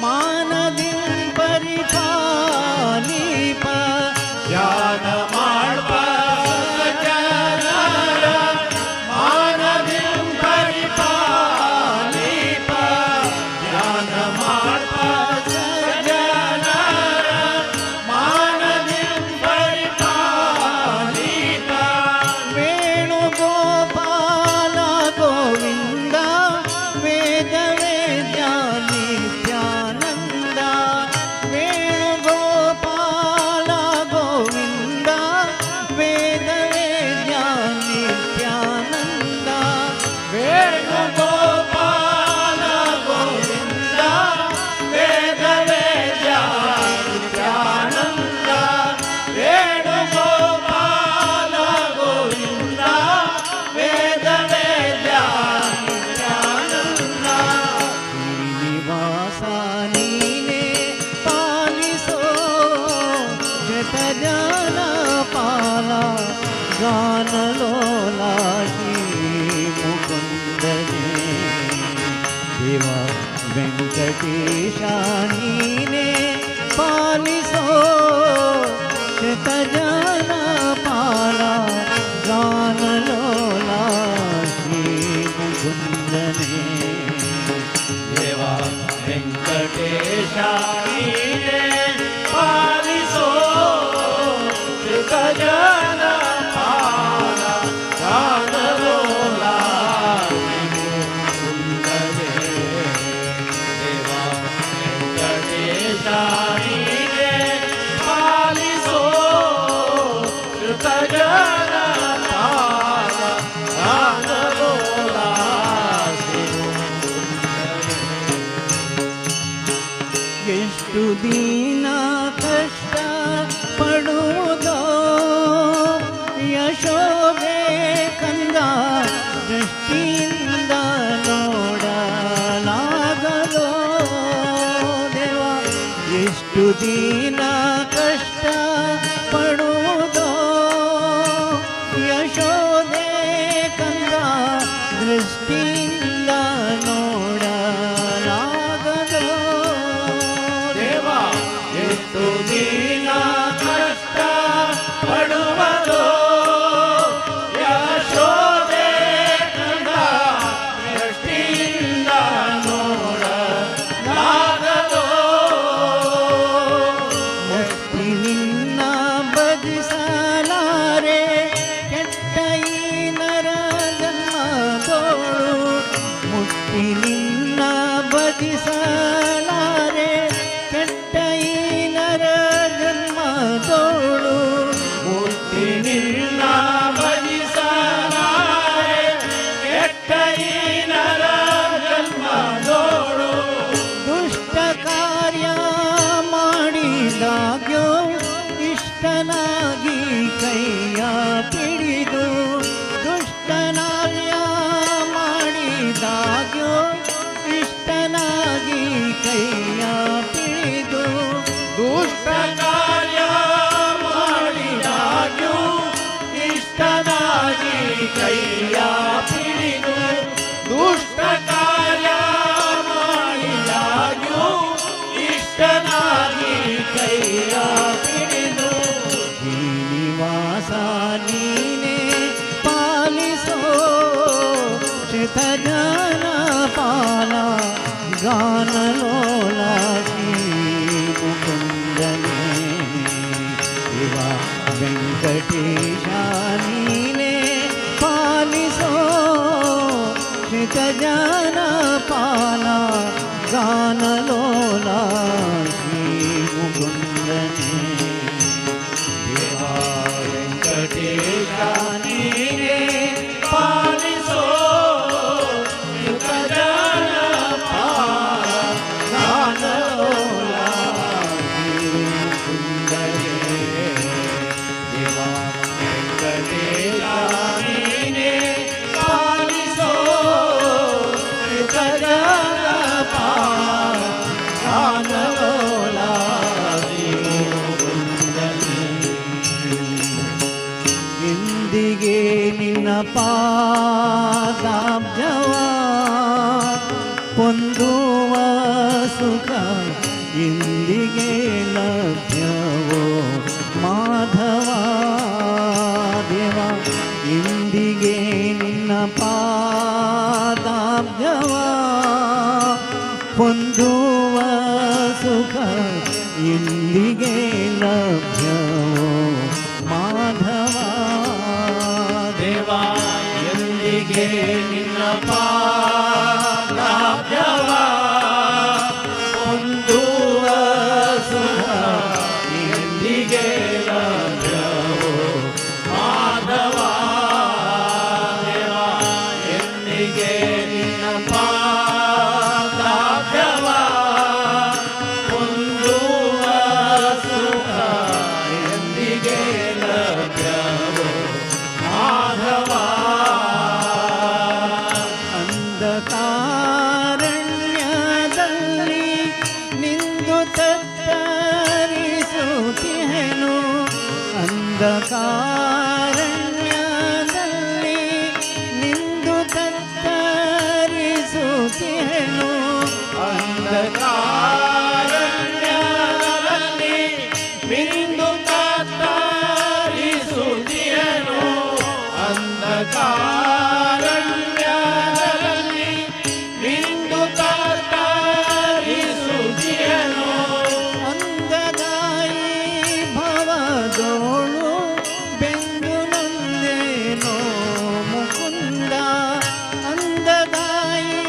ಮಾನದಿಂ ಪರಿಪಾಲಿಪ. ಧ್ಯಾನ ಮಾಳ್ಪ ಸಜ್ಜನರ ಮಾನದಿಂ ಪರಿಪಾಲಿಪ. ಧ್ಯಾನ ಮಾಳ್ಪ ಸಜ್ಜನರ ಮಾನದಿಂ ಪರಿಪಾಲಿಪ. ವೇಣುಗೋಪಾಲ ಗೋವಿಂದ ವೇದ ವೇದ್ಯ ನಿತ್ಯಾನಂದ. ವೇಣುಗೋಪಾಲ ಗೋವಿಂದ ವೇದ ವೇದ್ಯ ನಿತ್ಯಾನಂದ. ವೇಣುಗೋಪಾಲ ಗೋವಿಂದ ವೇದ ವೇದ್ಯ ನಿತ್ಯಾನಂದ. ವೇಣುಗೋಪಾಲ ಗೋವಿಂದ ವೇದ ವೇದ್ಯ ನಿತ್ಯಾನಂದ. ಶ್ರೀನಿವಾಸ ನೀನೇ ಪಾಲಿಸೋ ಜನ ಪಾಲ ಗಾನಲೋಲ ಶ್ರೀ ಮುಕುಂದನೇ. ದೇವ ವೆಂಕಟೇಶ ನೀನೇ ಪಾಲಿಸೋ ಜನ ಪಾಲ ಗಾನಲೋಲ ಶ್ರೀ ಮುಕುಂದನೇ. ದೇವ ವೆಂಕಟೇಶ ನೀನೇ ಪಾಲಿಸೋ ಜನ ಪಾಲ ಗಾನಲೋಲ ಶ್ರೀ ಮುಕುಂದನೇ. ದೇವ ವೆಂಕಟೇಶ ನೀನೇ ಪಾಲಿಸೋ ಜನ ಪಾಲ ಗಾನಲೋಲ ಶ್ರೀ ಮುಕುಂದನೇ. ಎಷ್ಟು ದಿನ ಕಷ್ಟ ಪಡುವುದೋ ಯಶೋದೆ ಕಂದ ದೃಷ್ಟಿಯಿಂದ ನೋಡಲಾಗಲೋ ದೇವ. ಎಷ್ಟು ದಿನ ಕಷ್ಟ ಪಡುವುದೋ ಯಶೋದೆ ಕಂದ ದೃಷ್ಟಿಯಿಂದ ನೋಡಲಾಗದೋ ದೇವ ಎಷ್ಟು ದಿನ ಕಷ್ಟ ಪಡುವುದೋ ಯಶೋದೆ ಕಂದ ದೃಷ್ಟಿಯಿಂದ ನೋಡಲಾಗದೋ. ಮುಕ್ತಿ ನಿನ್ನ ಭಜಿಸಲಾರೆ ಕೆಟ್ಟ ಈ ನರ ಜನ್ಮದೋಳು. ಮುಕ್ತಿ ನಿನ್ನ ಭಜಿಸಲಾರೆ ಕೆಟ್ಟ ಈ ನರ ಜನ್ಮದೋಳು. ಮುಕ್ತಿ ನಿನ್ನ ಭಜಿಸಲಾರೆ ಕೆಟ್ಟ ಈ ನರ ಜನ್ಮದೋಳು. ದುಷ್ಟ ಕಾರ್ಯ ಮಾಡಿದಾಗ್ಯೋ ಇಷ್ಟನಾಗಿ ಕೈಯ ಪಿಡಿದು. ದುಷ್ಟನಾರ್ಯ ಮಾಡಿದಾಗ್ಯೋ ಇಷ್ಟನಾಗಿ ಕೈಯ ಪಿಡಿದು. ದುಷ್ಟ ಕಾರ್ಯ ಮಾಡಿದಾಗ್ಯೂ ಇಷ್ಟನಾಗಿ ಕೈಯ ಪಿಡಿದು. ದುಷ್ಟ ಕಾರ್ಯ ಮಾಡಿದಾಗ್ಯೂ ಇಷ್ಟನಾಗಿ ಕೈಯ ಪಿಡಿದು. ಶ್ರೀನಿವಾಸ ನೀನೇ ಪಾಲಿಸೋ ಜನ ಪಾಲ ಗಾನಲೋಲ ಶ್ರೀ ಮುಕುಂದನೇ. ಶಿವ ವೆಂಕಟೇಶ ನೀನೇ ಪಾಲಿಸೋ. ಶ್ರಿತಜನ ಪಾಲ ಗಾನಲೋಲ ಶ್ರೀ ಮುಕುಂದನೆ. ದೇವಾ ವೆಂಕಟೇಶ ನೀನೇ ಪಾಲಿಸೋ ಶ್ರಿತಜನ ಪಾಲ ಗಾನಲೋಲ ಶ್ರೀ ಮುಕುಂದನೆ. ದೇವಾ ವೆಂಕಟೇಶ ನೀನೇ ಪಾಲಿಸೋ ಶ್ರಿತಜನ ಪಾಲ ಗಾನಲೋಲ ಶ್ರೀ ಮುಕುಂದನೆ. ಇಂದಿಗೆ ನಿನ್ನ ಪಾದಾಬ್ಜವ ಪೊಂದುವ ಸುಖ ಇಂದಿಗೆ ಲಭ್ಯವೋ ಮಾಧವ. ದೇವ ಇಂದಿಗೆ ನಿನ್ನ ಪಾದಾಬ್ಜವ ಪೊಂದುವ ಸುಖ ಇಂದಿಗೆ ಲಭ್ಯವೋ ಮಾಧವ. ದೇವಾ ಎಂದಿಗೆ ನಿನ್ನ ಪಾದಾಬ್ಜವ ಹೊಂದುವ ಸುಖ ಎಂದಿಗೆ ಲಭ್ಯವೋ ಮಾಧವ. ದೇವಾ ಎಂದಿಗೆ ನಿನ್ನ ಪಾದಾಬ್ಜವ ಹೊಂದುವ ಸುಖ ಎಂದಿಗೆ ಲಭ್ಯವೋ ಮಾಧವ. ಅಂಧಕಾರಣ್ಯದಲ್ಲಿ ನಿಂದು ತತ್ತರಿಸುತ್ತಿಹೆನು. ಅಂಧಕಾರಣ್ಯದಲ್ಲಿ ನಿಂದು ತತ್ತರಿಸುತ್ತಿಹೆನು. ಅಂಧಕಾರಣ್ಯದಲ್ಲಿ ಬಿಂದು ತತ್ತರಿಸುತ್ತಿಯನು. ಅಂಧಕಾರಣ್ಯದಲ್ಲಿ ಬಿಂದು ತತ್ತರಿಸುತ್ತಿಯನು. ಅಂದದಾಯಿ ಭವದೋಳು ಬೆಂದು ನೊಂದೇನೋ ಮುಕುಂದ. ಅಂದದಾಯಿ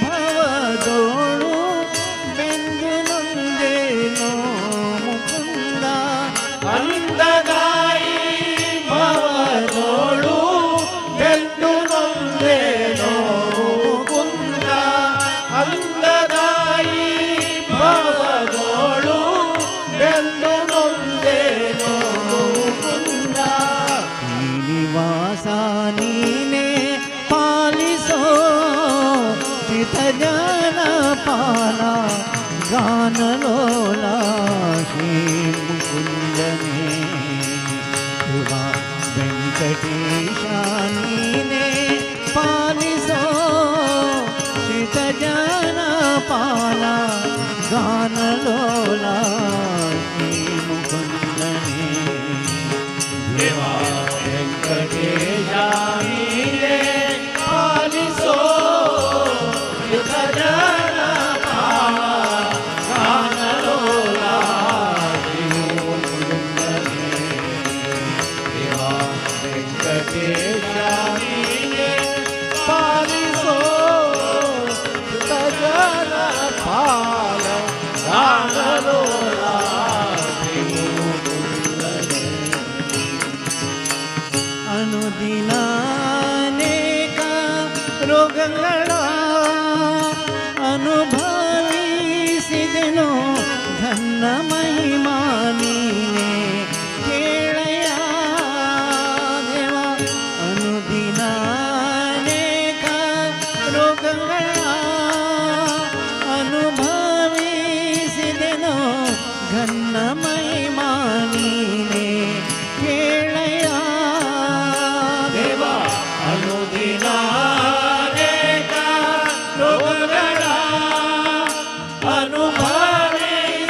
ಭವದೋಳು ಬೆಂದು ನೊಂದೇನೋ ಮುಕುಂದ. ಅಂದದಾಯಿ ಭವದೋಳು ಬೆಂದು ನೊಂದೇನೋ ಮುಕುಂದ. ಅಂದದಾಯಿ ಭವದೋಳು ಬೆಂದು ನೊಂದೇನೋ ಮುಕುಂದ. ಶ್ರೀನಿವಾಸ ನೀನೇ ಪಾಲಿಸೋ ಚಿತಜನ ಪಾಲ ಗಾನಲೋಲ ಶ್ರೀ ಮುಕುಂದನೆ. ಶಿವ ವೆಂಕಟೇಶ ನೀನೇ ಪಾಲಿಸೋ ಚಿತಜನ ಪಾಲ ಗಾನಲೋಲ ಶ್ರೀ ಮುಕುಂದನೆ. ದೇವಾ ವೆಂಕಟೇಶ ನೀನೇ ಪಾಲಿಸೋ ಶ್ರಿತಜನ ಪಾಲ ಗಾನಲೋಲ ಶ್ರೀ ಮುಕುಂದನೆ. ದೇವಾ ವೆಂಕಟೇಶ ನೀನೇ ಪಾಲಿಸೋ ಶ್ರಿತಜನ ಪಾಲ ಗಾನಲೋಲ ಶ್ರೀ ಮುಕುಂದನೆ. ಅನುದಿನಾನೇಕ ರೋಗಗಳ ಅನುಭವಿಸಿದೆನು ಘನ್ನ ಮಹಿಮಾ ನೀನೇ ಕೇಳಯ್ಯ ದೇವ. ಅನುದಿನಾನೇಕ ರೋಗಗಳ ಅನುಭವಿಸಿದೆನು ಘನ್ನ ಮಹಿಮಾ ನೀನೇ ಕೇಳಯ್ಯ ದೇವ. ಅನುದಿನಾನೇಕ ರೋಗಗಳ ಅನುಭವಿಸಿದೆನು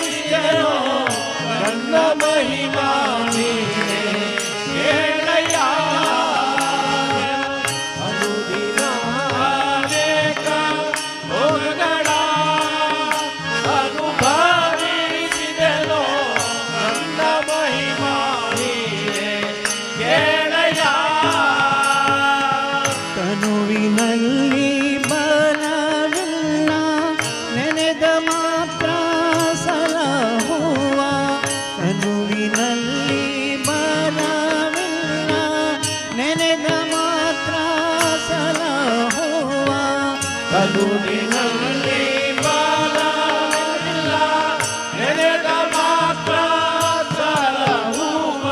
ತನುವಿನಲ್ಲಿ ಬಲವಿಲ್ಲ ನೆನೆದ ಮಾತ್ರ ಸಲಹುವ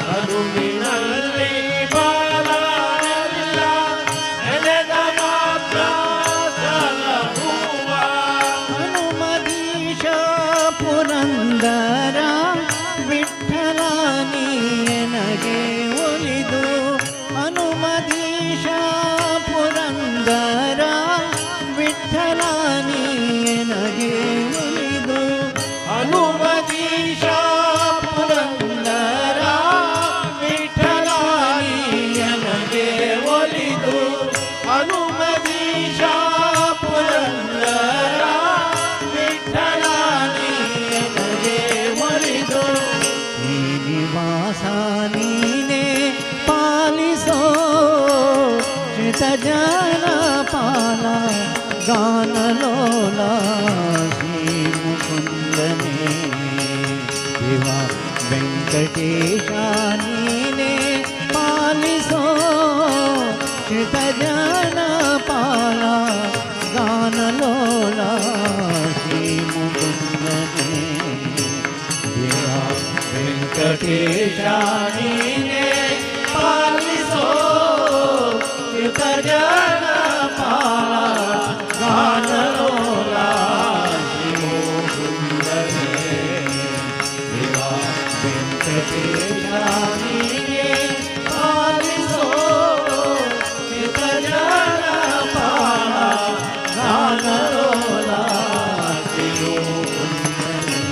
ತನುವಿನಲ್ಲಿ ಬಲವಿಲ್ಲ ನೆನೆದ ಮಾತ್ರ ಸಲಹುವ ಹನುಮದೀಶ ಪುರಂದರ ವಿಠಲ ನೀನಗೆ ಒಲಿದು ಹನುಮದೀಶ ಪುರಂದರ ವಿಠಲ ನೀನಗೆ ಒಲಿದು ಹನುಮದೀಶ ಪುರಂದರ ವಿಠಲ ನೀನಗೆ ಒಲಿದು ಹನುಮದೀಶ ಪುರಂದರ ವಿಠಲ ನೀನಗೆ ಒಲಿದು ಶ್ರೀನಿವಾಸ ನೀನೇ ಪಾಲಿಸೋ ಶ್ರಿತಜನ ಪಾಲ ಗಾನಲೋಲ ಶ್ರೀ ಮುಕುಂದನೇ ದೇವ ವೆಂಕಟೇಶ ನೀನೇ ಪಾಲಿಸೋ ಶ್ರಿತಜನ ಪಾಲ ಗಾನಲೋಲ ಶ್ರೀ ಮುಕುಂದನೇ ದೇವ ವೆಂಕಟೇಶ ನೀನೇ ಪಾಲಿಸೋ ಕೃತಜನ ಪಾಲ ಗಾನಲೋಲ ಶ್ರೀ ಮುಕುಂದನೇ ದೇವ ವೆಂಕಟೇಶ ನೀನೇ ಪಾಲಿಸೋ ಕೃತಜನ ಪಾಲ ಗಾನಲೋಲ ಶ್ರೀ ಮುಕುಂದನೇ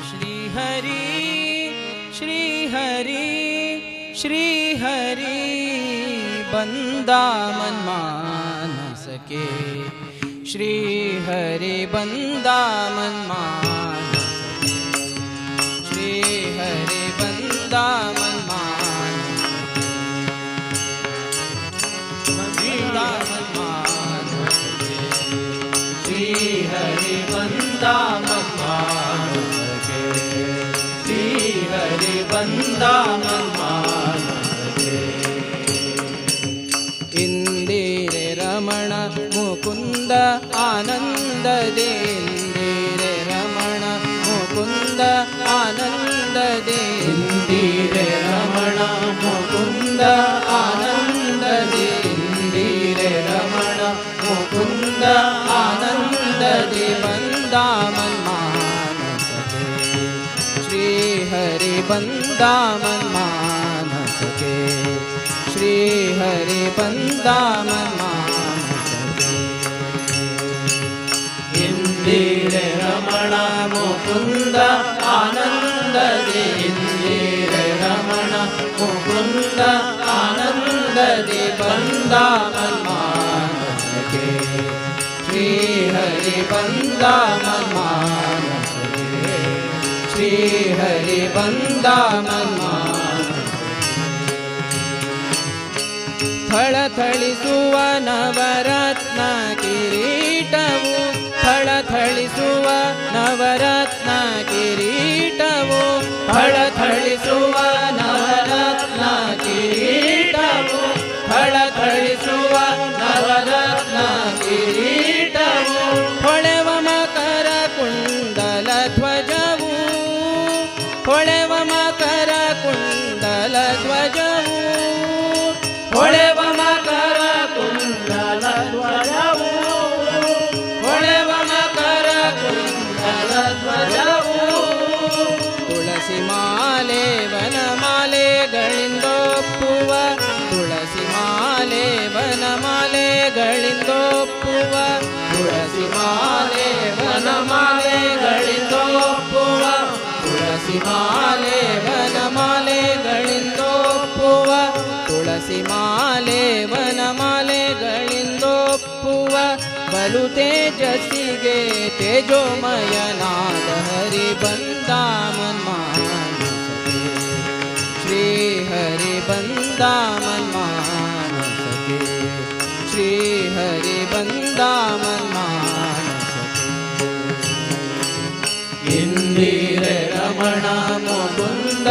श्री हरि श्री हरि श्री हरि बंदा मन मान सके श्री हरि बंदा मन मान सके श्री हरि बंदा मन मान बंदा मन मान सके श्री हरि बंदा मन मान सके श्री हरि बंदा मन मान सके ಇಂದಿರೆ ರಮಣ ಮುಕುಂದ ಆನಂದದೆ ಇಂದಿರೆ ರಮಣ ಮುಕುಂದ ಆನಂದದೆ ಇಂದಿರೆ ರಮಣ ಮುಕುಂದ ಆನಂದದೆ ಇಂದಿರೆ ರಮಣ ಮುಕುಂದ ಆನಂದದೆ ಬಂದ ಮನ್ಮಾನಸಕೆ ಶ್ರೀ ಹರಿ ಬಂದ ಮನ್ಮಾನಸಕೆ ಶ್ರೀ ಹರಿ ಬಂದ ಮನ್ಮಾನಸಕೆ ಇಂದಿರೆ ರಮಣ ಮುಕುಂದ ಆನಂದದೆ ಇಂದಿರೆ ರಮಣ ಮುಕುಂದ ಆನಂದದೆ ಬಂದ ಮನ್ಮಾನಸಕೆ ಶ್ರೀ ಹರಿ ಬಂದ ಮನ್ಮಾನಸಕೆ ಶ್ರೀ ಹರಿ ಬಂದ ಮನ್ಮಾನಸಕೆ ಥಳಥಳಿಸುವ ನವರತ್ನ ಕಿರೀಟವು ಥಳಥಳಿಸುವ ನವರತ್ನ ಕಿರೀಟವು ಥಳಥಳಿಸುವ ನವರತ್ನ ಕಿರೀಟವು ಥಳಥಳಿಸುವ ನವರತ್ನ ಕಿರೀಟವು ಹೊಳೆವ ಮಕರ ಕುಂಡಲ ಧ್ವಜವು ಹೊಳೆವ ಮಕರ ಕುಂಡಲ ಧ್ವಜವು ಹೊಳೆವ ಮಕರ ಕುಂಡಲ ಧ್ವಜವು ಹೊಳೆವ ಮಕರ ಕುಂಡಲ ಧ್ವಜವು ತುಳಸಿ ಮಾಲೆ ವನಮಾಲೆಗಳಿಂದೊಪ್ಪುವ ತುಳಸಿ ಮಾಲೆ ವನಮಾಲೆಗಳಿಂದೊಪ್ಪುವ ತುಳಸಿ ಮಾಲೆ ವನಮಾಲೆಗಳಿಂದೊಪ್ಪುವ ತುಳಸಿ ಮಾಲೆ ವನಮಾಲೆಗಳಿಂದೊಪ್ಪುವ ತುಳಸಿ ಮಾಲೆ ವನಮಾಲೆಗಳಿಂದೊಪ್ಪುವ ತೋಪುವ ಬಲು ತೇಜಸ್ಸಿಗೆ ತೇಜೋಮಯನಾದ ಹರಿ ಬಂದ ಮನ್ಮಾನಸಗೆ ಶ್ರೀ ಹರಿ ಬಂದ ಮನ್ಮಾನಸಗೆ ಶ್ರೀ ಹರಿ ಬಂದ ಮನ್ಮಾನಸಗೆ. ಇಂದಿರೆ ರಮಣ ಮುಕುಂದ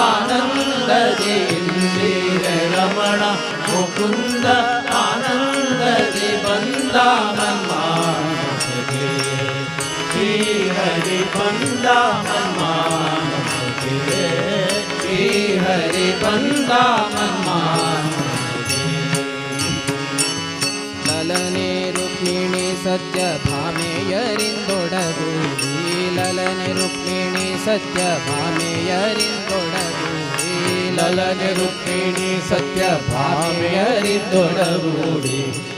ಆನಂದದಿ ಇಂದಿರೆ ರಮಣ ಮುಕುಂದ ಆನಂದದಿ ಬಂದ ಮನ್ಮಾನಸಗೆ ಶ್ರೀ ಹರಿ ಬಂದ ಮನ್ಮಾನಸಗೆ ಶ್ರೀ ಹರಿ ಬಂದ ಮನ್ಮಾನಸಗೆ. ಲಲನೆ ರುಕ್ಮಿಣಿ ಸತ್ಯ ಭಾಮೆಯರಿಂದೊಡಗೂಡಿ ಲಲನೆ ರುಕ್ಮಿಣಿ ಸತ್ಯ ಭಾಮೆಯರಿಂದೊಡಗೂಡಿ ಲಲನೆ ರುಕ್ಮಿಣಿ ಸತ್ಯ ಭಾಮೆಯರಿಂದೊಡಗೂಡಿ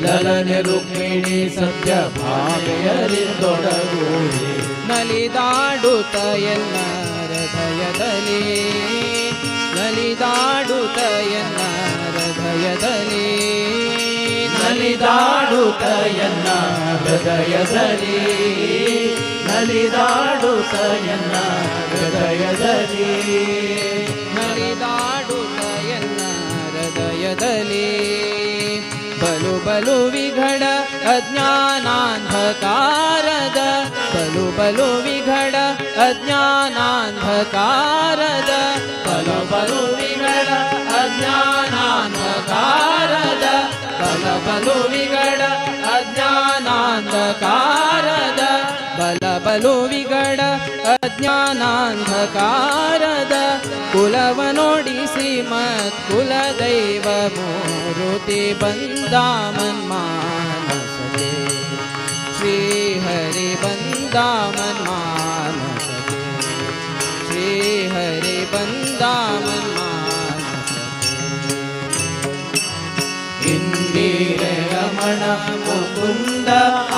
ಲಲನೆ ರುಕ್ಮಿಣಿ ಸತ್ಯ ಭಾಮೆಯರಿಂದೊಡಗೂಡಿ ನಲಿದಾಡುತ್ತ ಎನ್ನ ಹೃದಯದಲ್ಲಿ ನಲಿದಾಡುತ್ತ ಎನ್ನ ಹೃದಯದಲ್ಲಿ ನಲಿದಾಡುತ್ತ ಎನ್ನ ಹೃದಯದಲ್ಲಿ ನಲಿದಾಡುತ್ತ ಎನ್ನ ಹೃದಯದಲ್ಲಿ ನಲಿದಾಡುತ್ತ ಎನ್ನ ಹೃದಯದಲ್ಲಿ ಬಲು ಬಲು ವಿಘಡ ಅಜ್ಞಾನಾಂಧಕಾರದ ಬಲು ಬಲು ವಿಘಡ ಅಜ್ಞಾನಾಂಧಕಾರದ ಬಲು ಬಲು ವಿಘಡ ಅಜ್ಞಾನಾಂಧಕಾರದ ಬಲ ಬಲು ವಿಗಡ ಅಜ್ಞಾನಾಂಧಕಾರದ ಬಲ ಬಲು ವಿಗಡ ಅಜ್ಞಾನಾಂಧಕಾರದ ಕುಲವನೊಡಿಸಿ ಮತ್ಕುಲದೈವ ಮೂರುತಿ ಬಂದ ಮನ್ಮಾನಸಗೆ ಶ್ರೀ ಹರಿ ಬಂದ ಮನ್ಮಾನಸಗೆ ಶ್ರೀ ಹರಿ ಬಂದ ಮನ್ಮಾನಸಗೆ. ಇಂದಿರೆ ರಮಣ ಮುಕುಂದ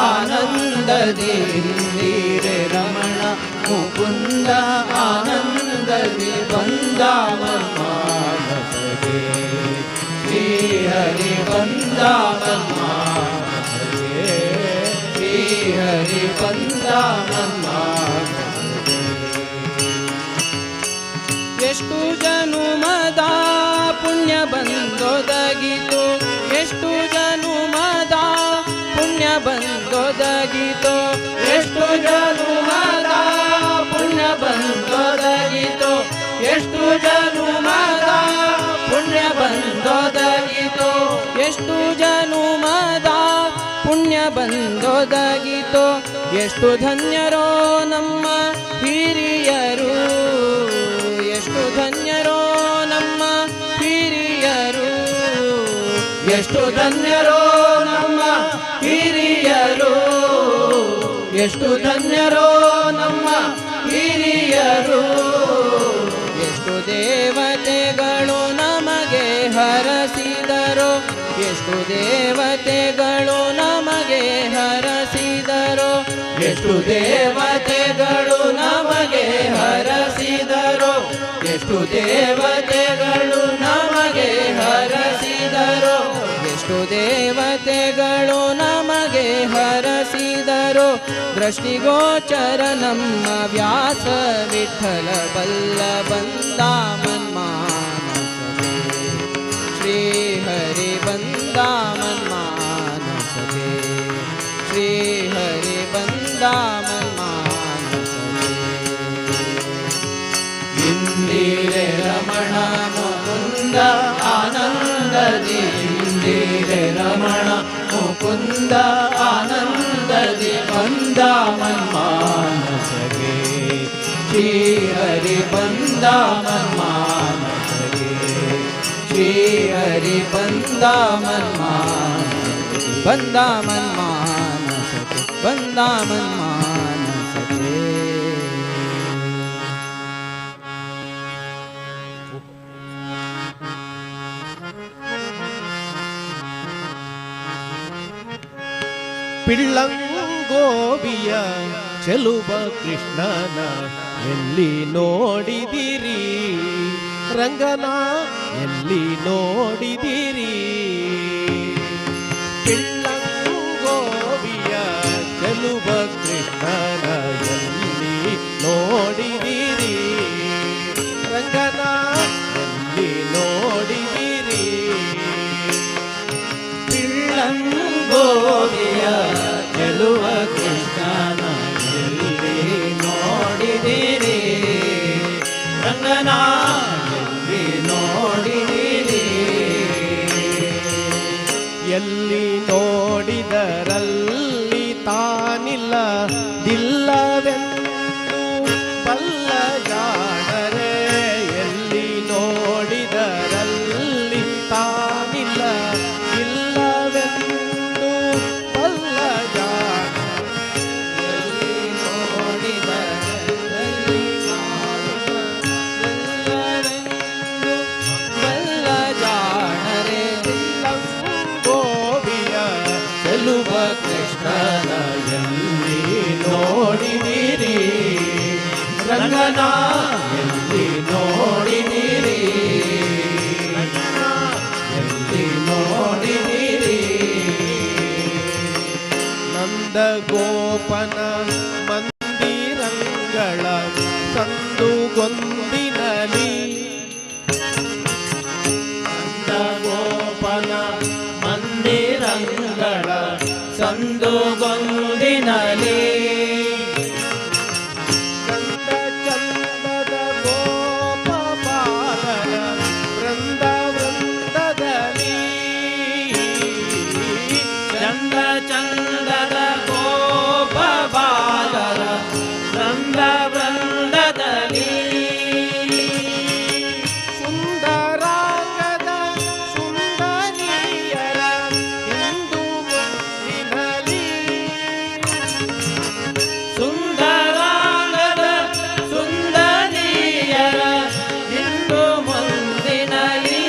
ಆನಂದದಿ ಇಂದಿರೆ ರಮಣ ಮುಕುಂದ ಆನಂದದಿ ಬಂದ ಮನ್ಮಾನಸಗೆ ಶ್ರೀ ಹರಿ ಬಂದ ಮನ್ಮಾನಸಗೆ ಶ್ರೀ ಹರಿ ಬಂದ ಮನ್ಮಾನಸಗೆ. ಎಷ್ಟು ಜನುಮದ ಪುಣ್ಯ ಬಂದೊದಗಿತು ಎಷ್ಟು ಜನುಮದ ಪುಣ್ಯ ಬಂದೊದಗಿತು ಎಷ್ಟು ಜನುಮದ ಪುಣ್ಯ ಬಂದೊದಗಿತು ಎಷ್ಟು ಜನುಮದ ಪುಣ್ಯ ಬಂದೊದಗಿತು ಎಷ್ಟು ಜನುಮದ ಪುಣ್ಯ ಬಂದೊದಗಿತು ಎಷ್ಟು ಧನ್ಯರೋ ನಮ್ಮ ಹಿರಿಯರು ಎಷ್ಟು ಧನ್ಯರೋ ನಮ್ಮ ಹಿರಿಯರು ಎಷ್ಟು ಧನ್ಯರೋ ನಮ್ಮ ಹಿರಿಯರು ಎಷ್ಟು ಧನ್ಯರೋ ನಮ್ಮ ಹಿರಿಯರು ಎಷ್ಟು ದೇವತೆಗಳು ನಮಗೆ ಹರಸಿದರು ಎಷ್ಟು ದೇವತೆಗಳು ನಮಗೆ ಹರಸಿದರು ಎಷ್ಟು ದೇವತೆಗಳು ನಮಗೆ ಹರಸಿದರು ಎಷ್ಟು ದೇವತೆಗಳು ನಮಗೆ ಹರಸಿದರು ಎಷ್ಟು ದೇವತೆಗಳು ನಮಗೆ ಹರಸಿದರು ದೃಷ್ಟಿಗೋಚರ ನಮ್ಮ ವ್ಯಾಸ ವಿಠಲ ಬಲ್ಲ ಬಂದ ಮನ್ಮಾನಸಗೆ ಶ್ರೀ ಹರಿ ಬಂದ ಮನ್ಮಾನಸಗೆ ಶ್ರೀ ಹರಿ ಬಂದ ಮನ್ಮಾನಸಗೆ. ಇಂದಿರೆ ರಮಣ ಮುಕುಂದ ಆನಂದದಿ ಇಂದಿರೆ ರಮಣ ಮುಕುಂದ ಆನಂದದಿ ಬಂದ ಮನ್ಮಾನಸಗೆ ಶ್ರೀ ಹರಿ ಬಂದ ಮನ್ಮಾನಸಗೆ ಶ್ರೀ ಹರಿ ಬಂದ ಮನ್ಮಾನಸಗೆ ಬಂದ ಮನ್ಮಾನಸಗೆ ಬಂದ ಮನ್ಮಾನಸಗೆ. ಪಿಳ್ಳಂಗೋವಿಯ ಚೆಲುವ ಕೃಷ್ಣನ ಎಲ್ಲಿ ನೋಡಿದಿರಿ ರಂಗನ ಎಲ್ಲಿ ನೋಡಿದಿರಿ? ಪಿಳ್ಳಂಗೋವಿಯ ಎಲ್ಲಿ ನೋಡಿದರಲ್ಲಿ ತಾನಿಲ್ಲ ದಿಲ್ಲವೆಂದು ಬಲ್ಲ ಜಾಣರೆ. ಎಲ್ಲಿ ನೋಡಿದರಲ್ಲಿ ತಾನಿಲ್ಲ ಇಲ್ಲವೆಂದು ಬಲ್ಲ ಜಾಣ. ಎಲ್ಲಿ ನೋಡಿದರಲ್ಲಿ ತಾನಿಲ್ಲವೆಂದು ಬಲ್ಲ ಜಾಣರೆ. ಗೋವಿಯ ಚೆಲುವ ಕೃಷ್ಣನ ಎಲ್ಲಿ ನೋಡಿದಿರಿ ರಂಗನ, ಎಲ್ಲಿ ನೋಡಿದಿರಿ, ಎಲ್ಲಿ ನೋಡಿದಿರಿ. ನಂದ ಗೋಪನ ಮಂದಿರಂಗಳ ಸಂದುಗೊಂದಿನಲಿ, ನಂದ ಗೋಪನ ಮಂದಿರಂಗಳ ಸಂದುಗೊಂದಿನಲಿ. ಚಂದ ಚಂದದ ಗೋಪ ಬಾಲರ ವೃಂದ ವೃಂದದಲ್ಲಿ, ಚಂದ ಚಂದದ ಗೋಪ ಬಾಲರ ವೃಂದ ವೃಂದದಲ್ಲಿ. ಸುಂದರಾಂಗದ ಸುಂದರಿಯರ ಹಿಂದು ಮುಂದಿನಲಿ, ಸುಂದರಾಂಗದ ಸುಂದರಿಯರ ಹಿಂದು ಮುಂದಿನಲಿ.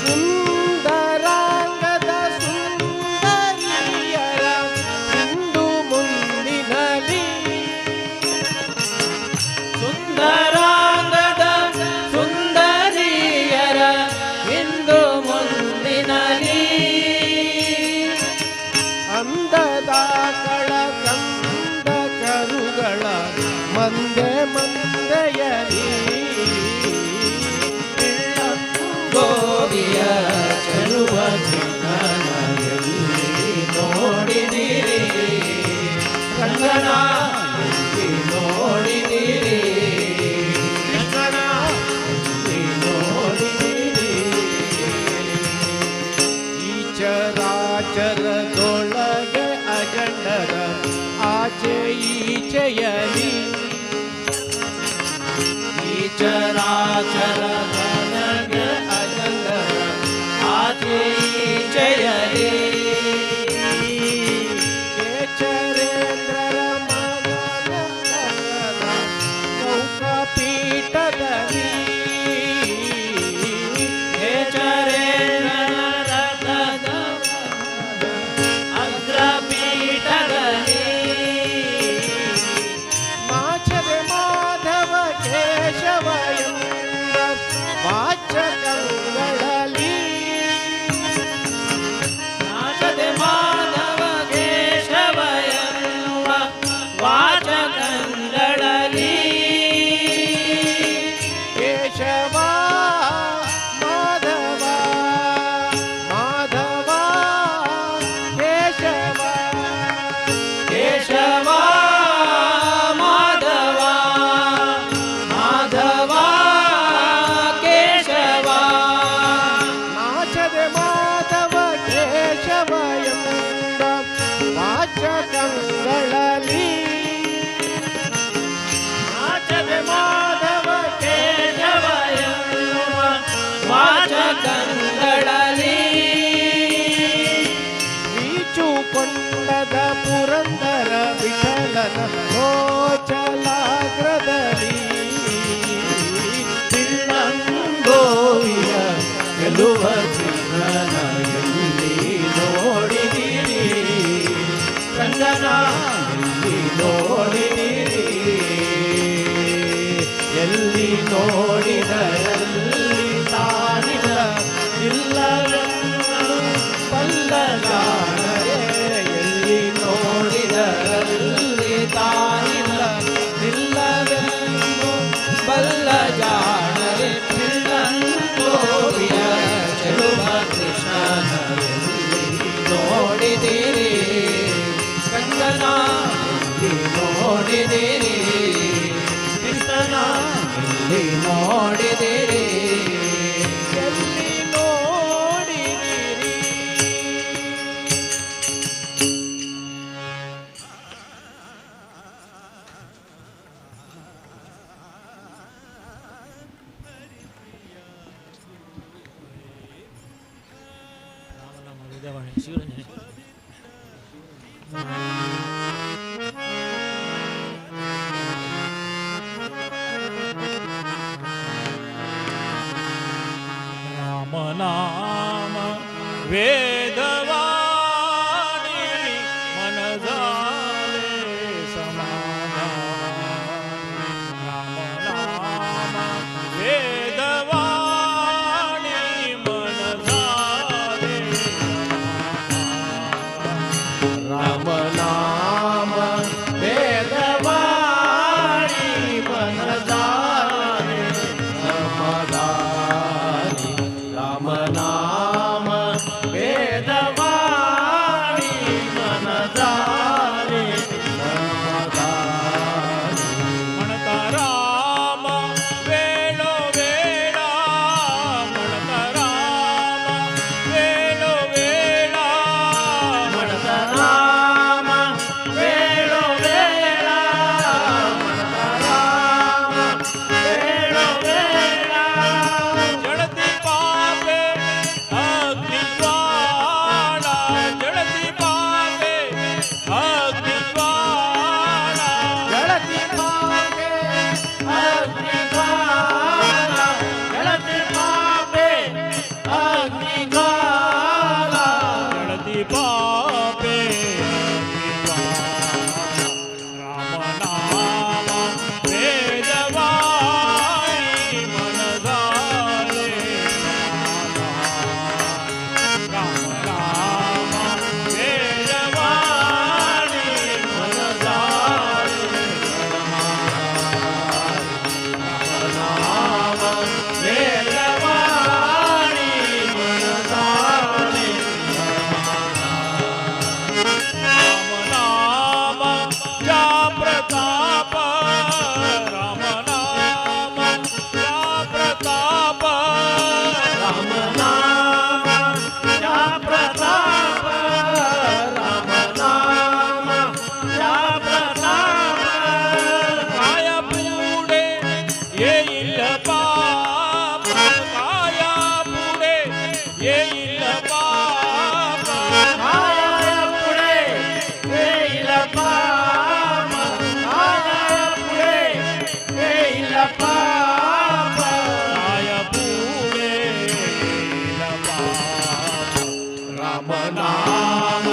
ಸುಂದರಾಂಗದ ಸುಂದರಿಯರ ಹಿಂದು ಮುಂದಿನಲಿ, ಸುಂದರಾಂಗದ ಸುಂದರಿಯರ ಹಿಂದು ಮುಂದಿನಲಿ. ಅಂದದ ಕಳ ಕಂದ ಕರುಗಳ ಮಂದೆ ಮಂದೆಯಲಿ. ಗೋವಿಯ ಚೆಲುವ ಕೃಷ್ಣನ ಎಲ್ಲಿ ನೋಡಿದಿರಿ ರಂಗನ, ಎಲ್ಲಿ ನೋಡಿದಿರಿ ಕೃಷ್ಣನ ಎಲ್ಲಿ ನೋಡಿದಿರಿ. ಈ ಚರಾಚರದೊಳಗೆ ಅಜಂಡರ ಆಚೆ ಈಚೆಯಲಿ, ಈ ಚರಾಚರದೊಳಗೆ ಅಜಂಡರ ಆಚೆ ಈಚೆಯಲಿ. ಕೇಚರೇಂದ್ರರ ಮಗನ ಚೌಕಪೀಠದಲ್ಲಿ, ಹೇ ಚರೇಂದ್ರನ ರಥದ ಅಗ್ರಪೀಠದಲ್ಲಿ. ನಾಚದೆ ಮಾಧವ ಕೇಶವ ಎಂಬ ವೇದವಾಣಿ ಶಿವರಂಜನೆ. ರಾಮ ನಾಮ ವೇದವಾಣಿ ಮನದಾಲೆ ಸಮಾಧಾನ. ರಾಮ ನಾಮ ವೇದವಾಣಿ ಮನದಾಲೆ ರಾಮ ನಾಮ ವೇದವಾಣಿ ಮನದಾಲೆ ಸಮಾಧಾನಿ. ರಾಮ ನಾಮ ವೇದವಾಣಿ ಮನದಾಲೆ ಸಮಾಧಾನಿ. म्हणता राम वेळो वेळा, म्हणता राम वेळो वेळा, म्हणता राम वेळो वेळा, म्हणता राम वेळो वेळा. जळती पापे अग्निज्वाळा, जळती पापे अग्निज्वाळा, जळती पापे अग्निज्वाळा, जळती पापे अग्निज्वाळा, जळती पापे अग्निज्वाळा. राम नाम वेदवाणी मन झाले समाधान. राम नाम वेदवाणी मन झाले नाम वेदवाणी मनसाले. राम नाम चा प्रताप, राम नाम चा प्रताप, राम नाम चा प्रताप, राम नाम चा प्रताप. काय पुढे येईल पाप, काय पुढे येईल पाप, काया पुढे येईल पाप, काया पुढे येईल पाप, काय पुढे येईल पाप. राम नाम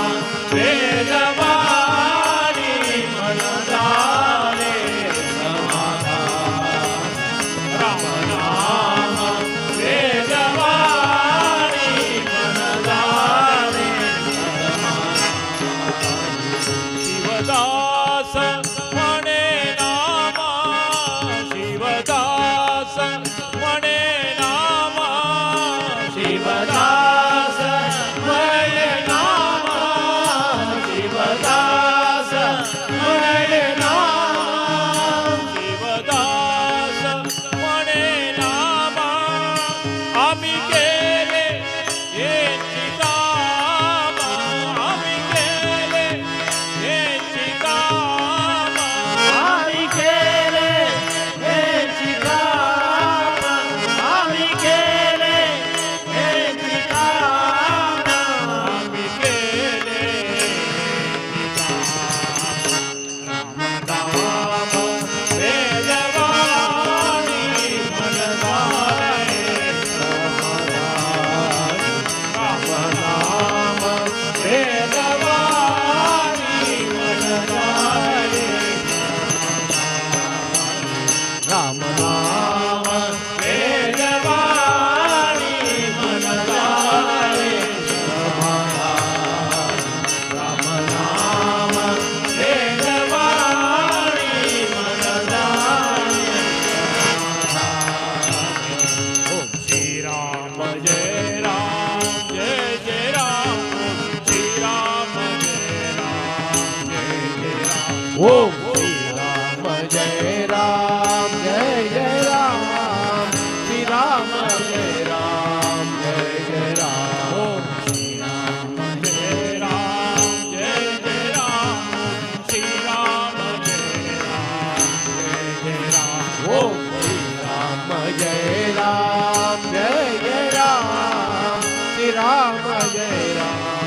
वेदवाणी मनसाले समाधान. राम नाम वेदवाणी मनसाले. शिवदास म्हणे नाम, शिवदास म्हणे नाम, शिवदास म्हणे नाम, शिवदास म्हणे नाम, शिवदास म्हणे नाम. आम्ही केले हेची काम, आम्ही केले हेची काम, आम्ही केले हेची काम, आम्ही केले हेची काम, आम्ही केले हेची काम. राम नाम वेदवाणी मनसाले समाधान. राम नाम वेदवाणी मनसाले. राम नाम वेदवाणी मनसाले समाधान. राम नाम वेदवाणी मनसाले. ओम श्री राम जय राम जय जय राम, श्री राम जय राम जय जय राम. ओम श्री राम जय राम जय जय राम, श्री राम जय राम जय जय राम. ओम श्री राम जय राम जय जय राम, श्री राम जय राम जय जय राम. ओम श्री राम जय राम जय जय राम, श्री राम जय राम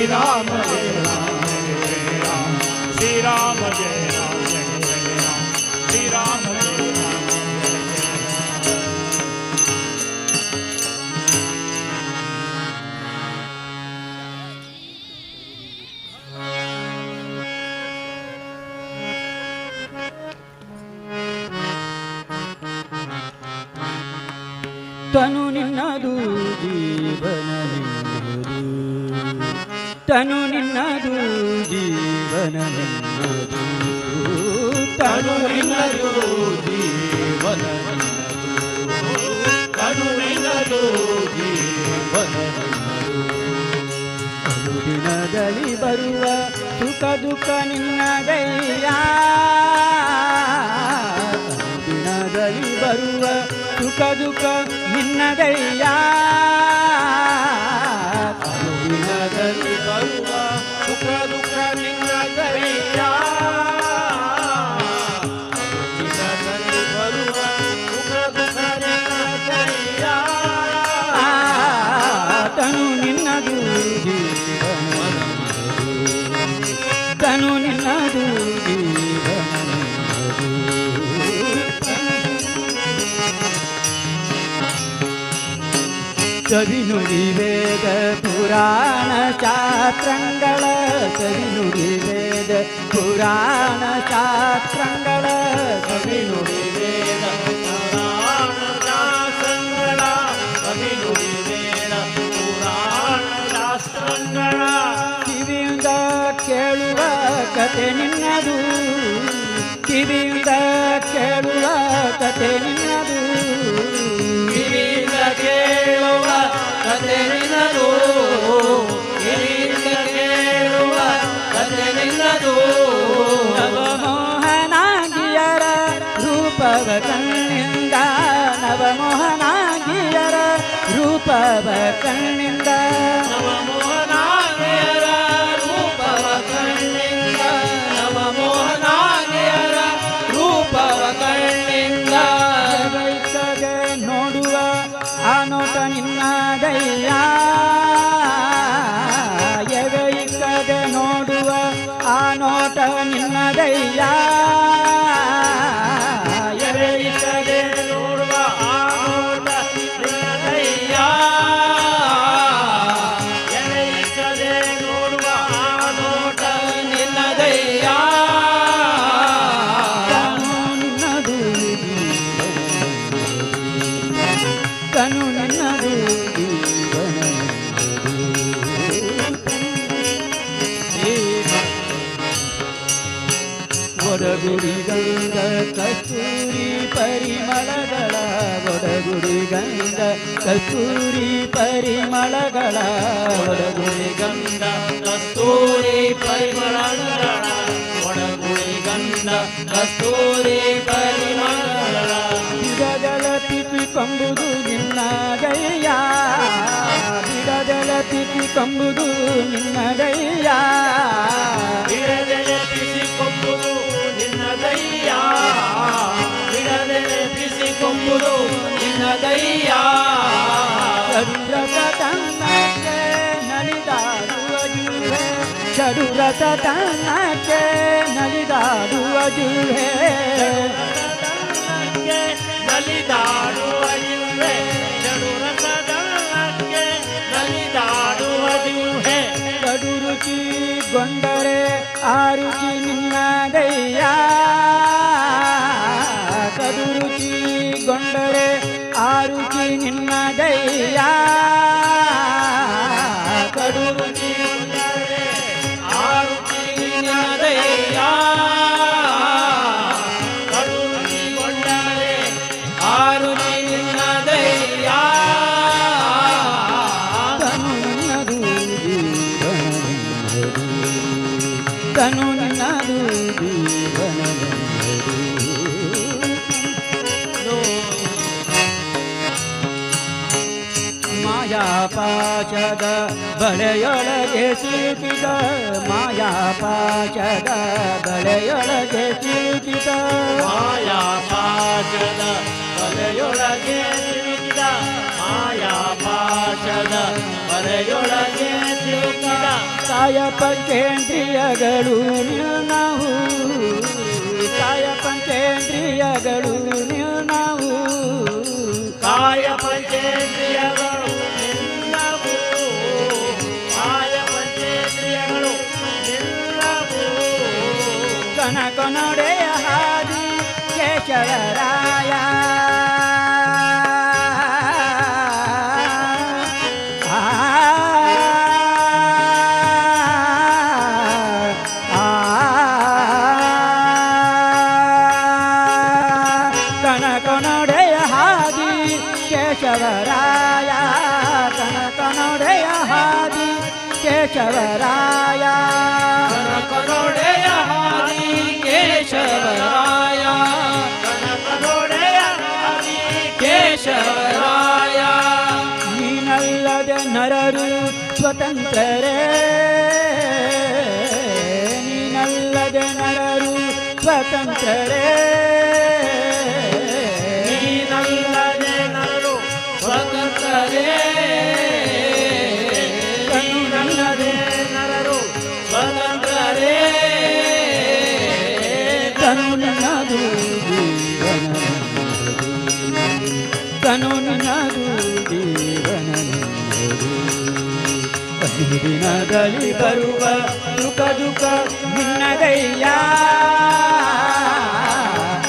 राम जय राम जय राम श्री राम जय राम जय जय राम श्री राम जय राम जय जय राम. ತನು ನಿನ್ನದು ಜೀವನ ನಿನ್ನದು, ತನು ನಿನ್ನದು ಜೀವನ ನಿನ್ನದು, ತನು ನಿನ್ನದು ಜೀವನ ನಿನ್ನದು, ತನು ನಿನ್ನದು ಜೀವನ ನಿನ್ನದು. ಅನುದಿನದಲ್ಲಿ ಬರುವ ಸುಖ ದುಃಖ ನಿನ್ನದಯ್ಯ, ಅನುದಿನದಲ್ಲಿ ಬರುವ ಸುಖ ದುಃಖ ನಿನ್ನದಯ್ಯ, ಅನುದಿನದಲ್ಲಿ ಬರುವ ಸುಖ ದುಃಖ ನಿನ್ನದಯ್ಯ, ಅನುದಿನದಲ್ಲಿ ಬರುವ ಸುಖ ದುಃಖ ನಿನ್ನದಯ್ಯ. ತನು ನಿನ್ನದು ಜೀವನ ನಿನ್ನದು, ತನು ನಿನ್ನದು ಜೀವನ ನಿನ್ನದು. ಸವಿನುಡಿ ವೇದ ಪುರಾಣ ಶಾಸ್ತ್ರಗಳ, ಸವಿನುಡಿ ವೇದ ಪುರಾಣ ಶಾಸ್ತ್ರಗಳ, ಸವಿನುಡಿ ವೇದ ಪುರಾಣ ಶಾಸ್ತ್ರಗಳ, ಸವಿನುಡಿ ವೇದ ಪುರಾಣ ಶಾಸ್ತ್ರಗಳ. ಕಿವಿಯಿಂದ ಕೇಳುವ ಕತೆ ನಿನ್ನದು, ಕಿವಿಯಿಂದ ಕೇಳುವ ಕತೆ ನಿನ್ನದು, ಕಿವಿಯಿಂದ ಕೇಳುವ ಕತೆ ನಿನ್ನದು, ಕಿವಿಯಿಂದ ಕೇಳುವ ಕತೆ ನಿನ್ನದು. ನವಮೋಹನಾಗಿಯರ ರೂಪವ ಕಣ್ಣಿಂದ, ನವಮೋಹನಾಗಿಯರ ರೂಪವ ಕಣ್ಣಿಂದ, ನವಮೋಹನಾಗಿಯರ ರೂಪವ ಕಣ್ಣಿಂದ, ನವಮೋಹನಾಗಿಯರ ರೂಪವ ಕಣ್ಣಿಂದ. ಜಗೈಕಗೆ ನೋಡುವ ಆ ನೋಟ ನಿನ್ನದಯ್ಯ, ಎವೈಕಗೆ ನೋಡುವ ಆ ನೋಟ ನಿನ್ನದಯ್ಯ, ಎವೈಕಗೆ ನೋಡುವ ಆ ನೋಟ ನಿನ್ನದಯ್ಯ, ಎವೈಕಗೆ ನೋಡುವ ಆ ನೋಟ ನಿನ್ನದಯ್ಯ. ತನು ನಿನ್ನದು ತನು ನಿನ್ನದು ಜೀವನ ಒಡಗುಡಿ ಗಂಧ ಕಸ್ತೂರಿ ಪರಿಮಳಗಳ, ಒಡಗುಡಿ ಗಂಧ ಕಸ್ತೂರಿ ಪರಿಮಳಗಳ, ಒಡಗುಡಿ ಗಂಧ ಕಸ್ತೂರಿ ಪರಿಮಳಗಳ, ಒಡಗುಡಿ ಗಂಧ ಕಸ್ತೂರಿ ಪರಿಮಳಗಳ. ಬಿಡದಲ ತಿಥಿ ಕಂಬುದು ನಿನ್ನದಯ್ಯ, ಬಿಡದಲ ತಿಥಿ ಕಂಬುದು ನಿನ್ನದಯ್ಯ, ಬಿಡದೆಲೆ ಪಿಸಿಕೊಂಬುದು ನಿನ್ನದಯ್ಯ, ಬಿಡದೆಲೆ ಪಿಸಿಕೊಂಬುದು ನಿನ್ನದಯ್ಯ. ಚಡುರಸ ತನ್ನಕ್ಕೆ ನಲಿದಾಡುವ ಜುಹೆ, ಚಡುರಸ ತನ್ನಕ್ಕೆ ನಲಿದಾಡುವ ಜುಹೆ, ನಲಿದಾಡುವ ಜಿಹ್ವೆ, ಚಡುರಸದಕ್ಕೆ ನಲಿದಾಡುವ ಜಿಹ್ವೆ. ಕಡು ರುಚಿಗೊಂಡರೆ ಆ ರುಚಿ ನಿನ್ನದಯ್ಯ, ಕಡು ರುಚಿಗೊಂಡರೆ ಆ ರುಚಿ ನಿನ್ನದಯ್ಯ, ಕಡು ರುಚಿಗೊಂಡರೆ ಆ ರುಚಿ ನಿನ್ನದಯ್ಯ, ಕಡು ರುಚಿಗೊಂಡರೆ ಆ ರುಚಿ ನಿನ್ನದಯ್ಯ. ತನು ನಿನ್ನದು ಜೀವನ ನಿನ್ನದು, ತನು ನಿನ್ನದು ಜೀವನ ನಿನ್ನದು. ಮಾಯಾಪಾಶದ ಬಳೆಯೊಳಗೆ ಸಿಲುಕಿದ, ಮಾಯಾಪಾಶದ ಬಳೆಯೊಳಗೆ ಸಿಲುಕಿದ, ಮಾಯಾಪಾಶದ ಬಲೆಯೊಳಗೆ ಸಿಲುಕಿದ, ಮಾಯಾಪಾಶದ ಬಲೆಯೊಳಗೆ ಸಿಲುಕಿದ. ಕಾಯ ಪಂಚೇಂದ್ರಿಯಗಳು ನಿನ್ನವು, ಕಾಯ ಪಂಚೇಂದ್ರಿಯಗಳು ನಿನ್ನವು, ಕಾಯ ಪಂಚೇಂದ್ರಿಯಗಳು ನಿನ್ನವು, ಕಾಯ ಪಂಚೇಂದ್ರಿಯಗಳು ನಿನ್ನವು. ಕನಕನೊಡೆಯ ಹಾದಿ ಕೇಶವರಾಯ, ಕನಕನೊಡೆಯ ಹಾದಿ ಕೇಶವರಾಯ, ಕನಕನೊಡೆಯ ಹಾದಿ ಕೇಶವರಾಯ, ಕನಕನೊಡೆಯ ಹಾದಿ ಕೇಶವರಾಯ, ಕನಕನೊಡೆಯ ಹಾದಿ ಕೇಶವರಾಯ. ನೀನಲ್ಲದೆ ನರರು ಸ್ವತಂತ್ರರೇ, ನೀನಲ್ಲದೆ ನರರು ಸ್ವತಂತ್ರರೇ, ನೀನಲ್ಲದೆ ನರರು ಸ್ವತಂತ್ರರೇ, ನೀನಲ್ಲದೆ ನರರು ಸ್ವತಂತ್ರರೇ. ತನು ನನ್ನದು ಜೀವನ ನಿನ್ನದು, ತನು ನನ್ನದು ಜೀವನ ನಿನ್ನದು. ಅನುದಿನದಲ್ಲಿ ಬರುವ ಸುಖ ದುಃಖ ನಿನ್ನದಯ್ಯ,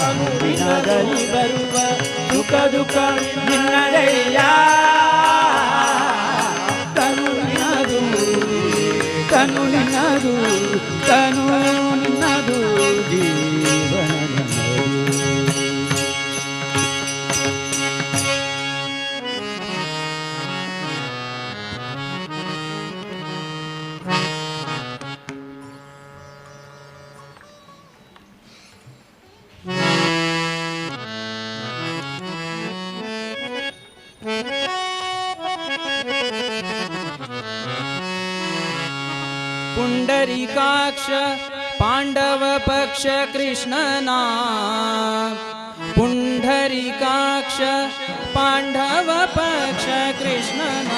ಅನುದಿನದಲ್ಲಿ ಬರುವ ಸುಖ ದುಃಖ ನಿನ್ನದಯ್ಯ. ತನು ನಿನ್ನದು, ತನು ನಿನ್ನದು, ತನು ನಿನ್ನದು ಜೀವನ ನನ್ನದು. ಪುಂಡರೀಕಾಕ್ಷ ಪಾಂಡವ ಪಕ್ಷ ಕೃಷ್ಣನ, ಪುಂಡರೀಕಾಕ್ಷ ಪಾಂಡವ ಪಕ್ಷ ಕೃಷ್ಣನ.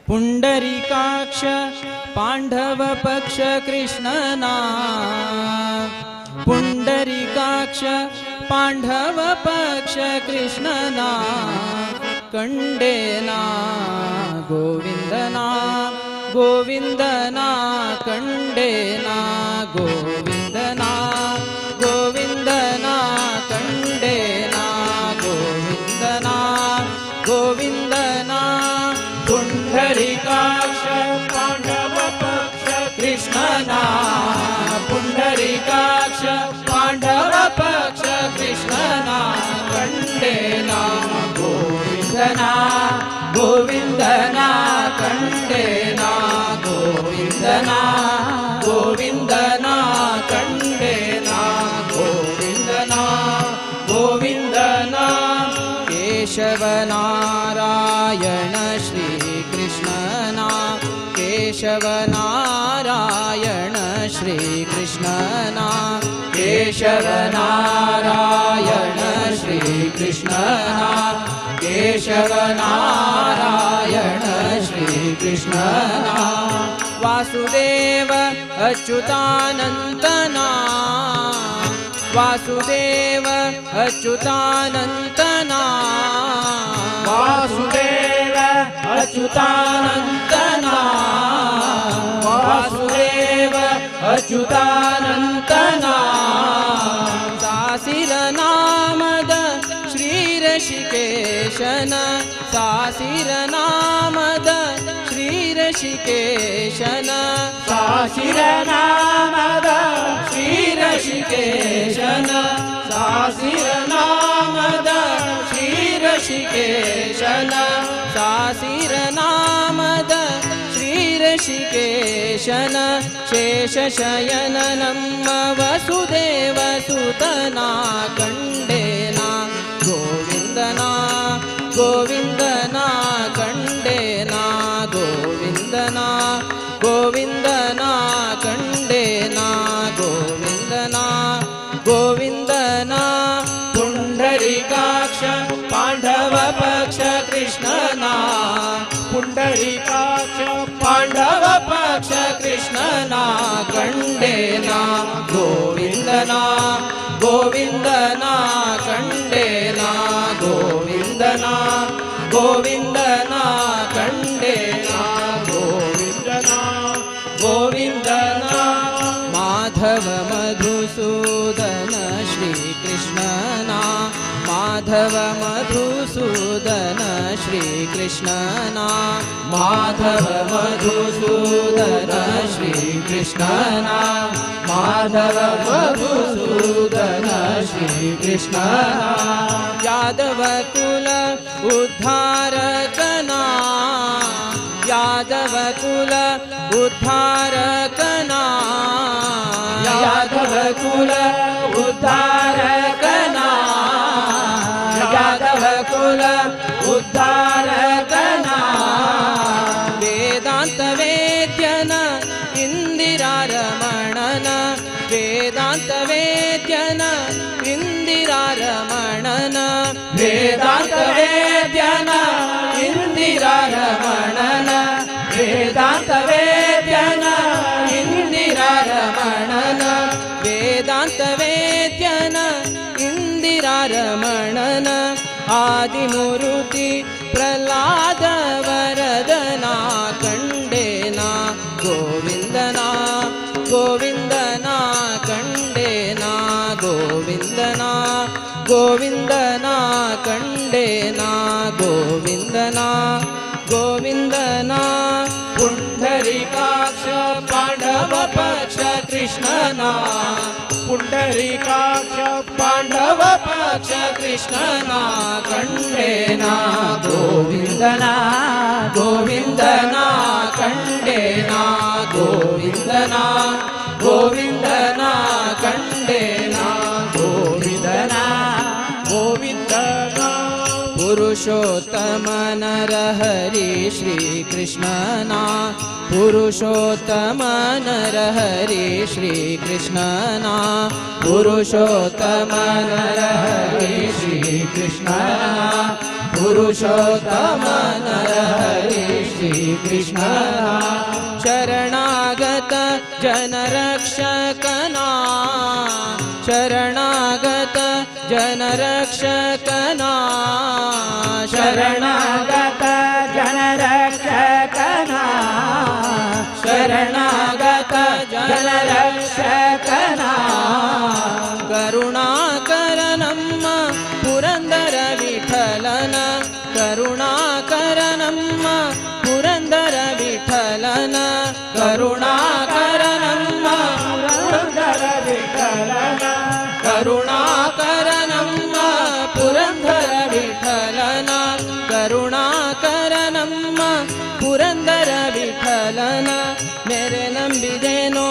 ಪುಂಡರೀಕಾಕ್ಷ ಪಾಂಡವ ಪಕ್ಷ ಕೃಷ್ಣನ ಪುಂಡರೀಕಾಕ್ಷ ಪಾಂಡವ ಪಕ್ಷ ಕೃಷ್ಣನ ಕಂಡೇನಾ ಗೋವಿಂದನ ಗೋವಿಂದನ ಕಂಡೇನಾ ಗೋವಿಂದನ ಗೋವಿಂದನ ಕಂಡೇನಾ ಗೋವಿಂದನ ಗೋವಿಂದನ ಪುಂಡರೀಕಾಕ್ಷ ಪಾಂಡವ ಪಕ್ಷ ಕೃಷ್ಣನ ಪುಂಡರೀಕಾಕ್ಷ ಪಾಂಡವ ಪಕ್ಷ ಕೃಷ್ಣನ ಕಂಡೇನಾ ಗೋವಿಂದನ ಗೋವಿಂದನ ಕಂಡೇನಾ ಗೋವಿಂದನ ಗೋವಿಂದನ ಕಂಡೇನಾ ಗೋವಿಂದನ ಗೋವಿಂದನ ಕೇಶವನಾರಾಯಣ ಶ್ರೀ ಕೃಷ್ಣನ ಕೇಶವನಾರಾಯಣ ಶ್ರೀ ಕೃಷ್ಣನ ಕೇಶವನಾರಾಯಣ ಶ್ರೀ ಕೃಷ್ಣನ ಕೇಶವನಾರಾಯಣ ಶ್ರೀ ಕೃಷ್ಣನ ವಾಸುದೇವ ಅಚ್ಯುತಾನಂತನ ವಾಸುದೇವ ಅಚ್ಯುತಾನಂತನ ವಾಸುದೇವ ಅಚ್ಯುತಾನಂತನ ವಾಸುದೇವ ಅಚ್ಯುತಾನಂತನ ಸಾಸಿರ ನಾಮದ ಶ್ರೀ ಋಷಿಕೇಶನ ಸಾಸಿರ ನಾಮದ ಶ್ರೀ ಋಷಿಕೇಶನ ಸಾಸಿರ ನಾಮದ ಶ್ರೀ ಋಷಿಕೇಶನ ಸಾಸಿರ ನಾಮದ ಶ್ರೀ ಋಷಿಕೇಶನ ಸಾಸಿರ ನಾಮದ ಶ್ರೀ ಋಷಿಕೇಶನ ಶೇಷಶಯನ ನಮ್ಮ ವಸುದೇವ ಸುತನ ಕಂಡೇನಾ ಗೋವಿಂದನ ಗೋವಿಂದನ ಕಂಡೇನಾ ಗೋವಿಂದನ ಗೋವಿಂದನ ಕಂಡೇನಾ ಗೋವಿಂದನ ಗೋವಿಂದನ ಪುಂಡರೀಕಾಕ್ಷ ಪಾಂಡವ ಪಕ್ಷ ಕೃಷ್ಣನ ಪುಂಡರೀಕಾಕ್ಷ ಪಾಂಡವ ಪಕ್ಷ ಕೃಷ್ಣನ ಕಂಡೇನಾ ಗೋವಿಂದನ ಗೋವಿಂದನ ಕಂಡೇನಾ ಗೋವಿಂದನ ಗೋವಿಂದನ ಕಂಡೇನಾ ಗೋವಿಂದನ ಗೋವಿಂದನ ಮಾಧವ ಮಧುಸೂದನ ಶ್ರೀ ಕೃಷ್ಣನ ಮಾಧವ ಮಧುಸೂದನ ಶ್ರೀ ಕೃಷ್ಣನ ಮಾಧವ ಮಧುಸೂದನ ಶ್ರೀ ಕೃಷ್ಣನ ಮಾಧವ ಮಧುಸೂದನ ಶ್ರೀ ಕೃಷ್ಣನ ಯಾದವ ಕುಲ ಉದ್ಧಾರಕನ ಯಾದವ ಕುಲ ಉದ್ಧಾರಕನ ಯಾದವ ಕುಲ ಉದ್ಧಾರಕನ ಯಾದವ ಕುಲ ಉದ್ಧಾರಕನ ವೇದಾಂತ ವೇದ್ಯನ ಇಂದಿರಾರಮಣನ ವೇದಾಂತ ವೇದ್ಯನ ಇಂದಿರಾರಮಣನ ವೇದಾಂತ ವೇದ್ಯನ ಇಂದಿರಾರಮಣನ ವೇದಾಂತ ವೇದ್ಯನ ಇಂದಿರಾರಮಣನ ವೇದಾಂತ ವೇದ್ಯನ ಇಂದಿರಾರಮಣನ ಆದಿಮೂರ್ತಿ ಪ್ರಹ್ಲಾದ ವರದನ ಕಂಡೇನಾ ಗೋವಿಂದನ ಗೋವಿಂದನ ಕಂಡೇನಾ ಗೋವಿಂದನ ಗೋವಿಂದನ ಕಂಡೇನಾ ಗೋವಿಂದನ ಗೋವಿಂದನ ಪುಂಡರೀಕಾಕ್ಷ ಪಾಂಡವ ಪಕ್ಷ ಕೃಷ್ಣನ ಪುಂಡರೀಕಾಕ್ಷ ಪಾಂಡವ ಪಕ್ಷ ಕೃಷ್ಣನ ಕಂಡೇನಾ ಗೋವಿಂದನ ಗೋವಿಂದನ ಕಂಡೇನಾ ಗೋವಿಂದನ ಗೋವಿಂದನ ಕಂಡೇನಾ ಗೋವಿಂದನ ಗೋವಿಂದನ ಪುರುಷೋತ್ತಮ ನರಹರಿ ಶ್ರೀ ಕೃಷ್ಣನ ಪುರುಷೋತ್ತಮ ನರಹರಿ ಶ್ರೀ ಕೃಷ್ಣನ ಪುರುಷೋತ್ತಮ ನರಹರಿ ಶ್ರೀ ಕೃಷ್ಣನ ಪುರುಷೋತ್ತಮ ನರಹರಿ ಶ್ರೀಕೃಷ್ಣನ ಶರಣಾಗತ ಜನರಕ್ಷಕನ ಶರಣಾಗತ ಜನರಕ್ಷಕನ ಶರಣಾಗತ ಜನರಕ್ಷಕನ ಶರಣಾಗತ ಜನರಕ್ಷಕನ ಕರುಣಾಕರ ನಮ್ಮ ಪುರಂದರ ವಿಠಲನ ಕರುಣಾಕರ ನಮ್ಮ ಪುರಂದರ ವಿಠಲನ ಕರುಣಾಕರ ನಮ್ಮ ಪುರಂದರ ವಿಠಲನ ಕರುಣಾಕರ ನಮ್ಮ ಪುರಂದರ ವಿಠಲನ ಕರುಣಾಕರ ನಮ್ಮ ಪುರಂದರ ವಿಠಲನ ಮೇರೆ ನಂಬಿದೇನೋ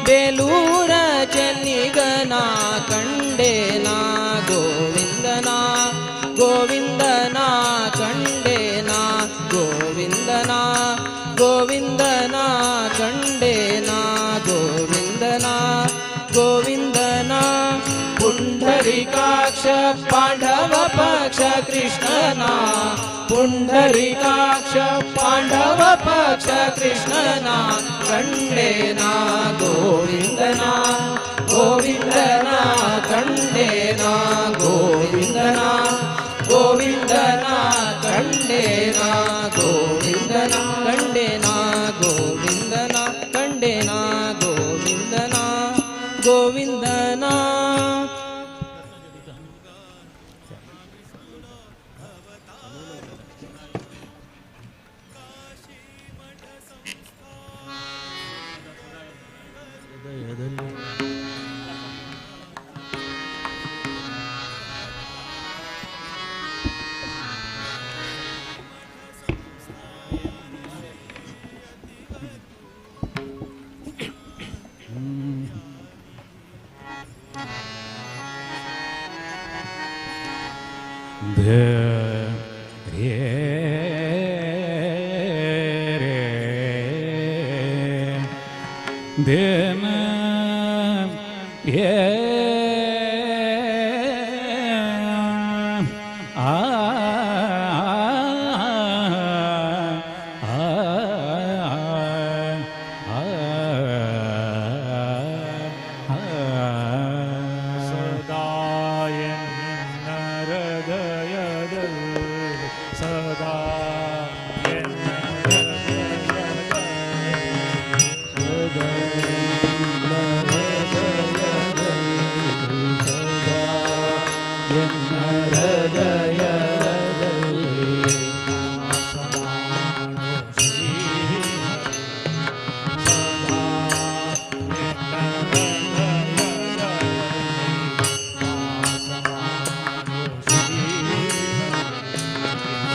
ಬೇಲೂರ ಚೆನ್ನಿಗನ ಕಂಡೇನಾ ಗೋವಿಂದನ ಗೋವಿಂದನ ಕಂಡೇನಾ ಗೋವಿಂದನ ಗೋವಿಂದನ ಕಂಡೇನಾ ಗೋವಿಂದನ ಗೋವಿಂದನ ಪುಂಡರೀಕಾಕ್ಷ ಪಾಂಡವ ಪಕ್ಷ ಕೃಷ್ಣನ ಪುಂಡರೀಕಾಕ್ಷ ಪಾಂಡವ ಪಕ್ಷ ಕೃಷ್ಣನ ಕಂಡೇನಾ ಗೋವಿಂದನ ಗೋವಿಂದನ ಕಂಡೇನಾ ಗೋವಿಂದನ ಗೋವಿಂದನ ಕಂಡೇನಾ ಗೋವಿಂದನ ಕಂಡೇನಾ ಗೋವಿಂದನ ಕಂಡೇನಾ ಗೋವಿಂದನ ಗೋವಿಂದನ.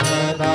ಸದಾ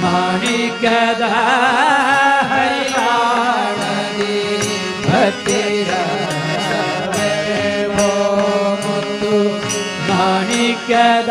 ಮಾಣಿಕ್ಯದ ಹರಿವಾಣದಿ ಭಕ್ತಿ ರಸವೆಂಬೋ ಮುತ್ತು ಮಾಣಿಕ್ಯದ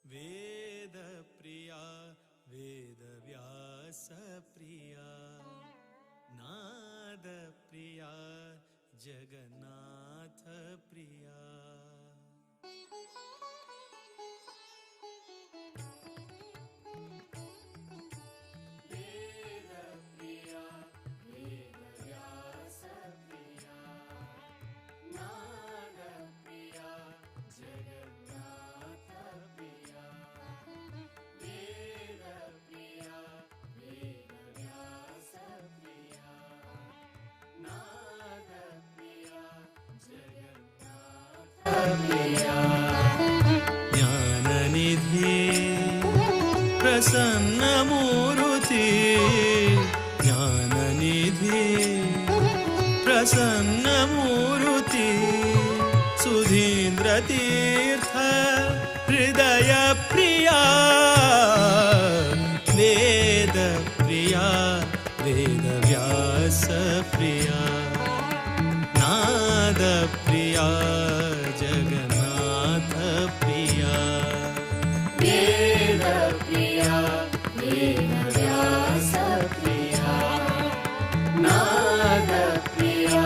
वेद प्रिया वेद व्यास प्रिया नाद प्रिया जगन्नाथ प्रिया। वेद प्रिया वेद व्यास प्रिया नाद प्रिया जगन्नाथ प्रिया। वेद प्रिया वेद व्यास प्रिया नाद प्रिया जगन्नाथ प्रिया। ज्ञाननिधि प्रसन्न मूर्ति ज्ञाननिधि प्रसन्न मूर्ति सुधीन्द्र तीर्थ हृदय प्रिया वेद प्रिया वेद व्यास प्रिया नाद प्रिया जगन्नाथ प्रिया। वेद प्रिया वेद व्यास प्रिया नाद प्रिया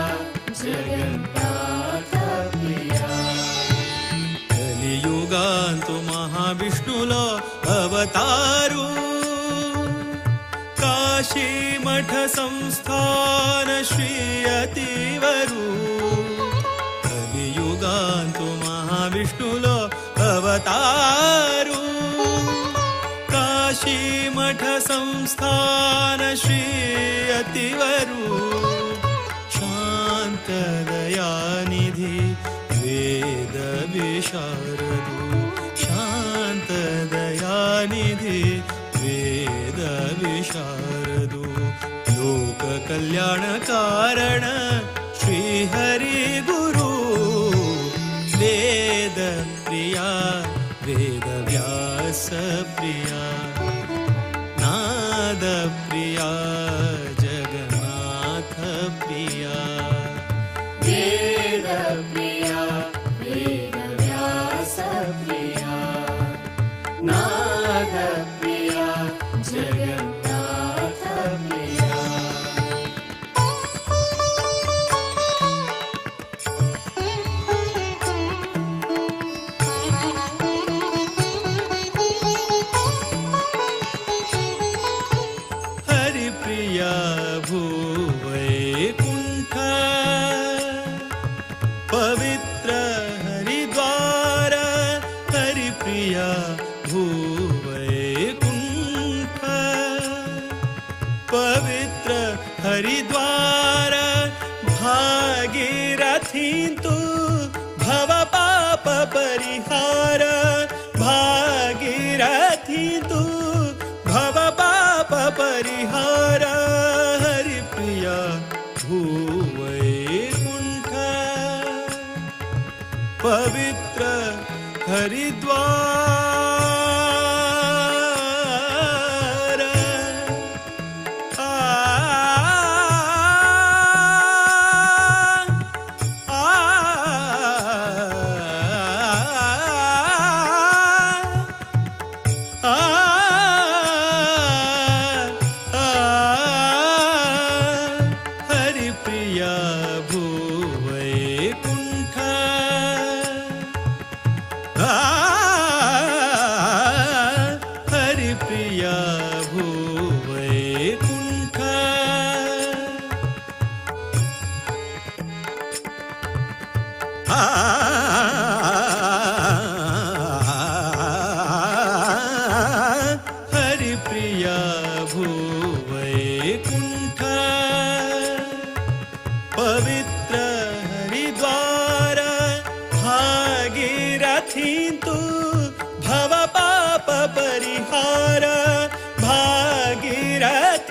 जगन्नाथ प्रिया। कलियुगांतु महाविष्णुलो अवतारू काशी मठ संस्थान श्री अतिवरू। कलियुगांतु महाविष्णुलो अवतारू काशी मठ संस्थान श्री अतिवरू। शांत दयानिधि वेद विशारदु शांत दयानिधि वेद विशारदु। लोक कल्याण कारण श्री हरि गुरु वेद प्रिया वेद व्यास प्रिया नाद प्रिया जगन्नाथ प्रिया। वेद प्रिया वेद व्यास प्रिया नाद प्रिया जगन्नाथ प्रिया। हरिप्रिया भूवैकुंठ पवित्र हरिद्वार हरिप्रिया भूवैकुंठ पवित्र हरिद्वार भागीरथी तु भव पाप परिहार भागीरथी तु भव पाप परिहार हरिप्रिया भूवैकुंठ पवित्र हरिद्वार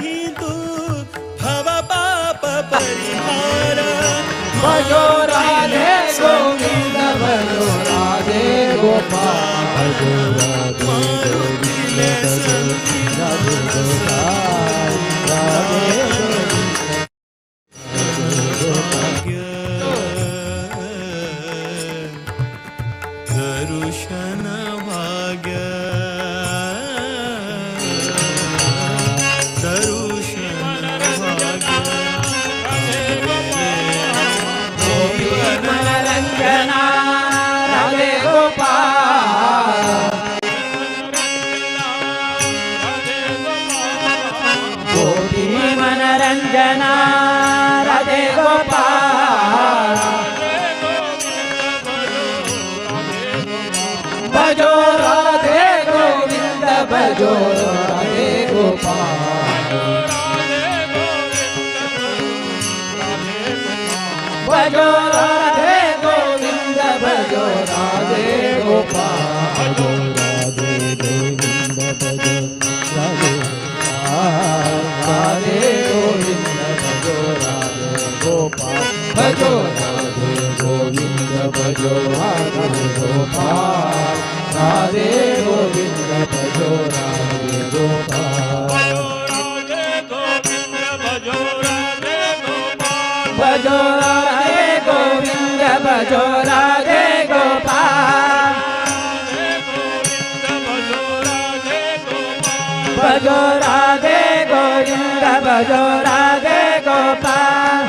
नाही तू भव पाप परिहार. भजो राधे गोविंद भजो राधे गोपाल. भजो राधे मारुतीले गोविंद संती राधे गोपाल राधे गोविंद दर्शन भाग्य दर्शन भाग्य. मनरंजना राधे गोपाल. गोपी मनरंजना राधे गोपाल. भजो राधे गोविंद भजो राधे गोपाल. भजो राधे गोविंद भजो राधे गोपाल. भजो राधे गोविंद भजो राधे गोपाल राधे गोविंद भजो राधे गोपाल. भजो राधे गोविंद भजो राधे गोपाल. राधे गोविंद भजो राधे गोपाल. भजो राधे गोविंद भजो राधे गोपाल. भजो राधे गोविंद भजो राधे गोपाल. भजो राधे गोविंद भजो राधे गोपाल.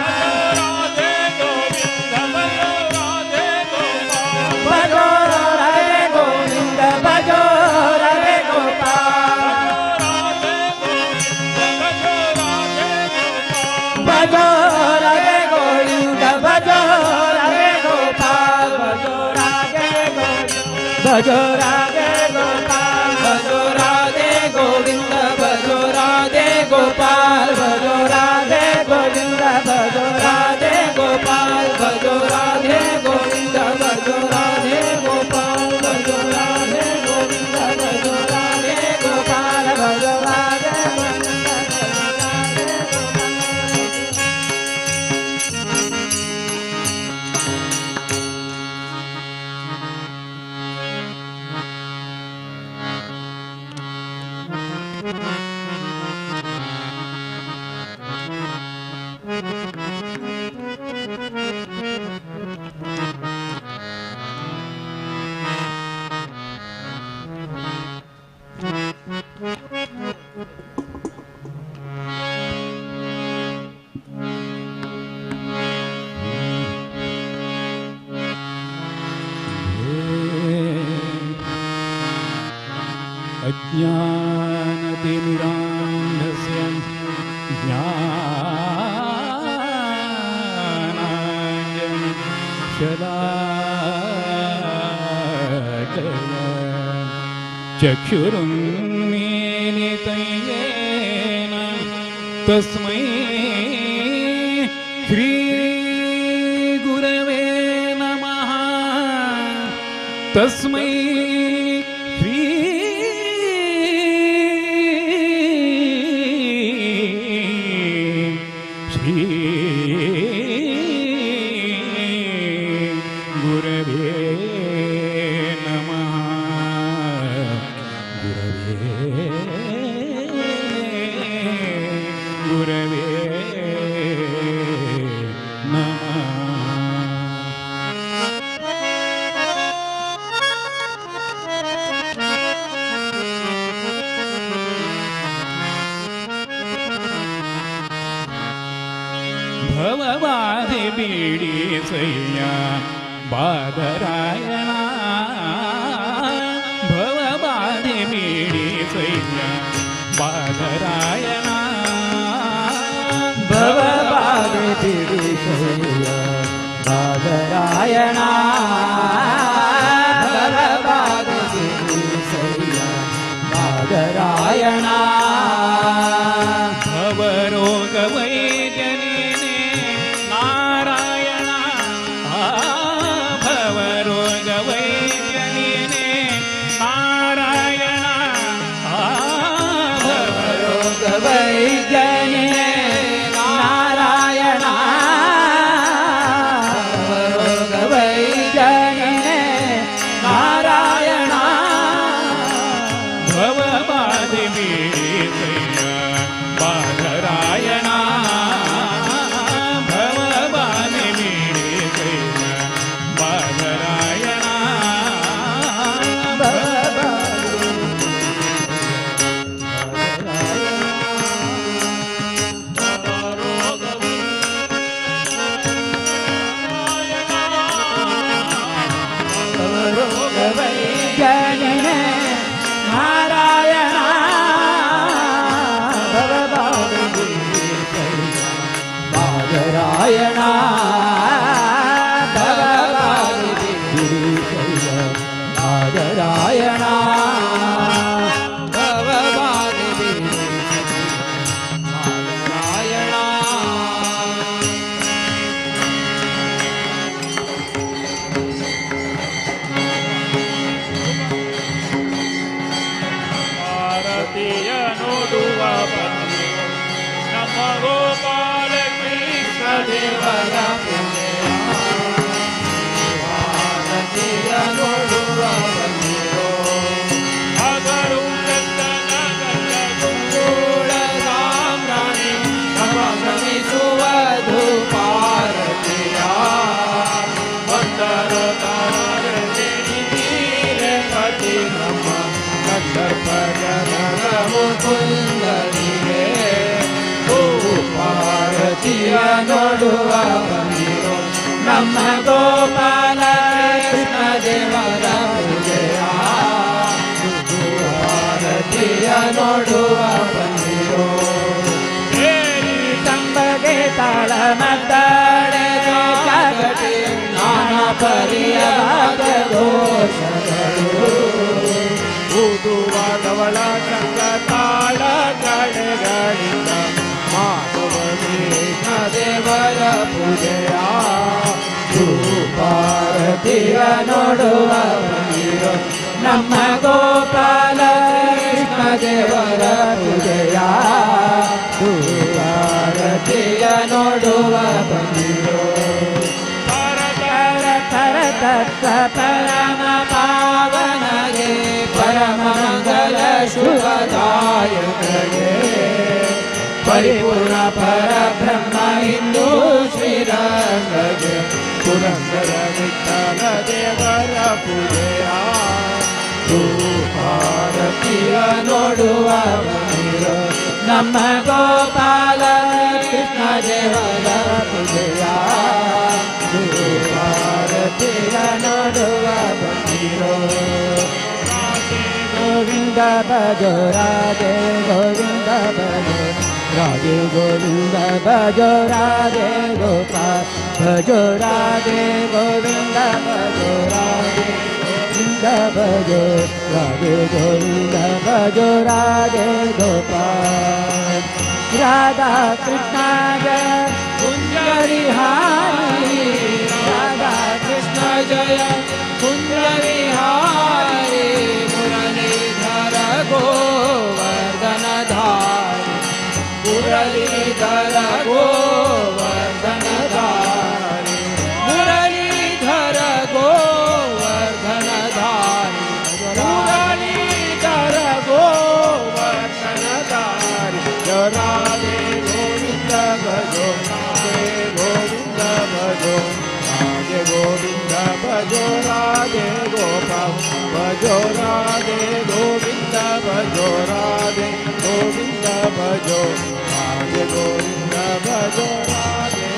भजो राधे गोविंद भजो राधे गोपाल. भजो राधे गोविंद भजो राधे गोपाल. भजो राधे गोविंद भजो राधे गोपाल. भजो राधे गोविंद भजो राधे गोपाल. भजो राधे गोविंद भजो राधे गोपाल. भजो राधे गोविंद भजो राधे गोपाल. भजो राधे गोविंद भजो राधे गोपाल. अज्ञानतिमिरान्धस्य ज्ञानाञ्जनशलाकया चक्षुरुन्मीलितं येन तस्मै श्रीगुरवे नमः. तस्मै श्री श्री गुरवे नमः. गुरवे गुरवे नमः. भवबाधे बीडीसय्या बादरायणा. भवबाधे बीडीसय्या बादरायणा. भवबाधे पिडीशय्या बादरायणा. भवबाधे पिडीशय्या बादरायणा. भवरोग वैद्यने नारायणा. भवरोग वैद्यने नारायणा. भवरोग वैद्यने ನಾರಾಯಣ ಭಗವಾನ್ ಗಿರೀಶಯ್ಯ ನಾರಾಯಣ ಭಗವಾನ್ ನಾರಾಯಣ. ಭಾರತೀಯ ನೋಡುವ ಬಂದಿರೋ ನಮ್ಮ ಗೋಪಾಲ ಕೃಷ್ಣ ದೇವರ ಪೂಜೆಯ. ಭಾರತೀಯ ನೋಡುವ ಬಂದಿರೋ ಹಗರು ಚಂದನ ಗುಂಗುಳ ಸಾಮ್ರಾಣಿ ನಮ ಶ್ರಮಿಸುವ ಧೂಪಾರತಿಯ ಬಂದರು ಪತಿ ನಮ್ಮ ಕಂದರ್ಪ ಜನನ ಮುಕುಂದನಿಗೆ ಭಾರತೀಯ ನೋಡುವ ಬಂದಿರೋ ನಮ್ಮ ಗೋಪಾಲ ಕೃಷ್ಣ ದೇವರ ಪೂಜೆಯ. ಭಾರತೀಯ ನೋಡುವ ಬಂದಿರೋ ತಂಬಗೆ ತಾಳ ಮದ್ದಾಳೆ ಜಗಟಿ ನಾನಾ ಪರಿಯ ದೋಷಗಳು ಊದುವ ಧವಳ ಚಂಗ ತಾಳ ಕಡೆಗಳಿಂದ ಮಾಧವ ಕೃಷ್ಣ ದೇವರ ಪೂಜೆಯ. ಭಾರತೀಯ ನೋಡುವ ಬಂದಿರೋ ನಮ್ಮ ಗೋಪಾಲ ಕೃಷ್ಣ ದೇವರ ಪೂಜೆಯ. ಭಾರತೀಯ ನೋಡುವ ಬಂದಿರೋ ಪರ ತತ್ವ ಪರಮ ಪಾವನಗೆ ಪರಮ ಮಂಗಲ ಶುಭದಾಯಕಗೆ ಪರಿಪೂರ್ಣ ಪರಬ್ರಹ್ಮ ಹಿಂದೂ ಶ್ರೀರಂಗಗೆ ಪುರಂದರ ವಿಠಲ ದೇವರ ಪೂಜೆಯ. ಭಾರತೀಯ ನೋಡುವ ಬಂದಿರೋ ನಮ್ಮ ಗೋಪಾಲ ಕೃಷ್ಣ ದೇವರ ಪೂಜೆಯ. ಭಾರತೀಯ ನೋಡುವ ಬಂದಿರೋ ಗೋವಿಂದ ಭಜೋ ರಾಧೆ ಗೋವಿಂದ ಭಜೋ ರಾಧೆ ಗೋವಿಂದ ಭಜೋ ರಾಧೆ ಗೋಪಾಲ ಭಜೋ ರಾಧೆ ಗೋವಿಂದ ಭಜೋ ರಾಧೆ ಗೋವಿಂದ ಭಜೋ ರಾಧೆ ಗೋವಿಂದ ಭಜೋ ರಾಧೆ ಗೋಪಾಲ ರಾಧಾ ಕೃಷ್ಣ ಜಯ ಕುಂಜ ವಿಹಾರಿ ರಾಧಾ ಕೃಷ್ಣ ಜಯ ಕುಂಜ ವಿಹಾರಿ ಮುರಳೀಧರ ಗೋವರ್ಧನ ಧಾರಿ ಮುರಳೀಧರ ಗೋವರ್ಧನ ಧಾರಿ ಮುರಳೀಧರ ಗೋವರ್ಧನ ಧಾರಿ ಮುರಳೀಧರ ಗೋವರ್ಧನ ಧಾರಿ ರಾಧೆ ಗೋವಿಂದ ಭಜೋ ರಾಧೆ ಗೋವಿಂದ ಭಜೋ ರಾಧೆ ಗೋವಿಂದ ಭಜೋ ರಾಧೆ ಗೋಪಾಲ ಭಜೋ ರಾಧೆ ಗೋವಿಂದ ಭಜೋ ರಾಧೆ ಗೋವಿಂದ ಭಜೋ ರಾಧೆ ಗೋವಿಂದ ಭಜೋ ರಾಧೆ.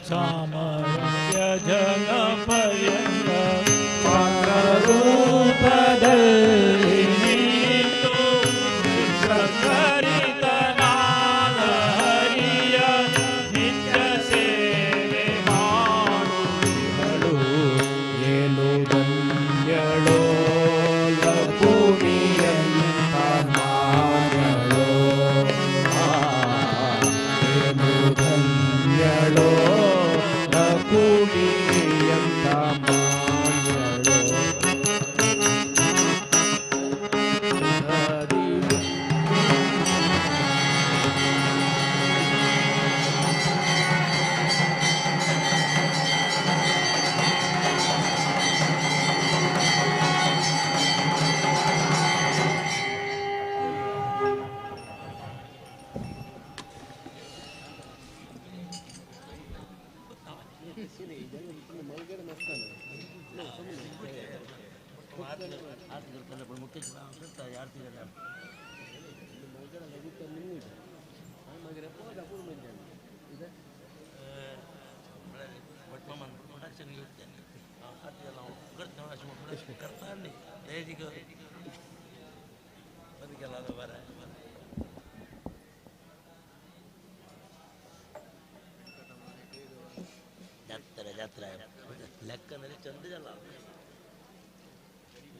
ಸಾಮರಸ್ಯ ಜನ ಪರ್ಯಂತ ರೂಪದಲ್ಲಿ ನಿಂತು ಕರಿತನಾದ ಹರಿಯ ನಿತ್ಯ ಸೇವೆ ಮಾಡುವಳು ಏಳು ಧನ್ಯಳೋ ಲಕುಮಿಯಂತ ಮಾನ್ಯಳೋ ಏಳು ಧನ್ಯಳೋ ಲಕುಮಿಯಂತ ಮಾನ್ಯಳೋ. ಜಾತ್ರೆ ಜಾತ್ರೆ ಲೆಕ್ಕನಲ್ಲಿ ಚಂದ ಅಲ್ಲ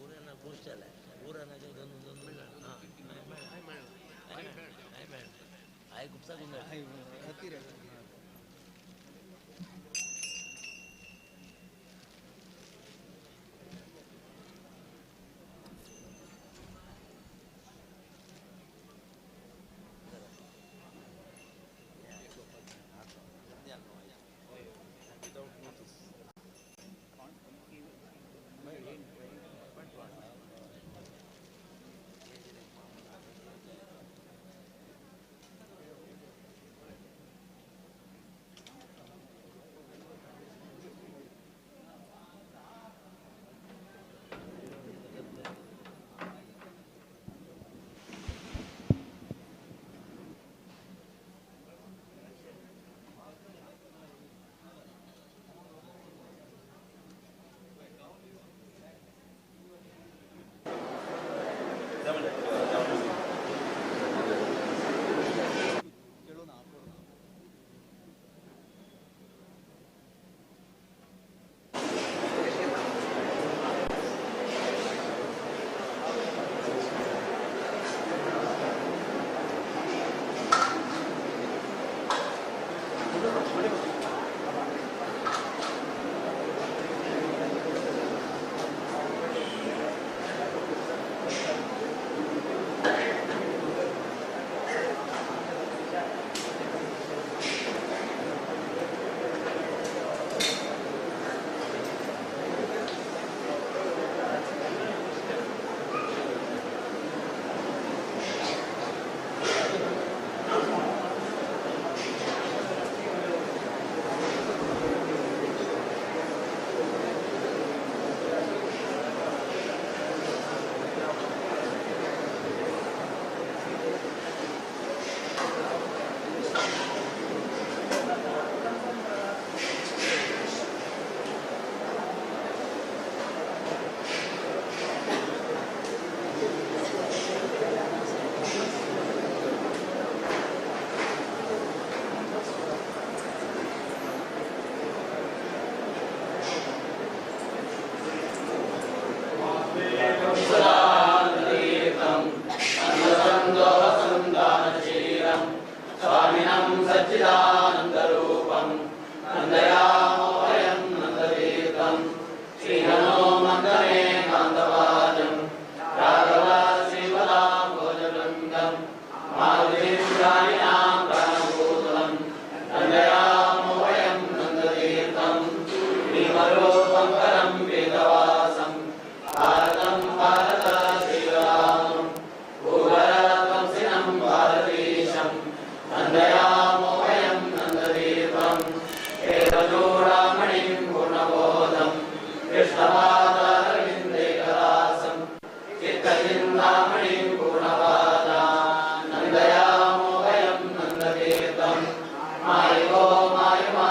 ಊರನ್ನ ಕೂರ್ಸಲ್ಲ ಊರನ್ನ ಆಯ್ ಗುಪ್ಸ. Nandayamo vayam nandatirtam Mayo mayo.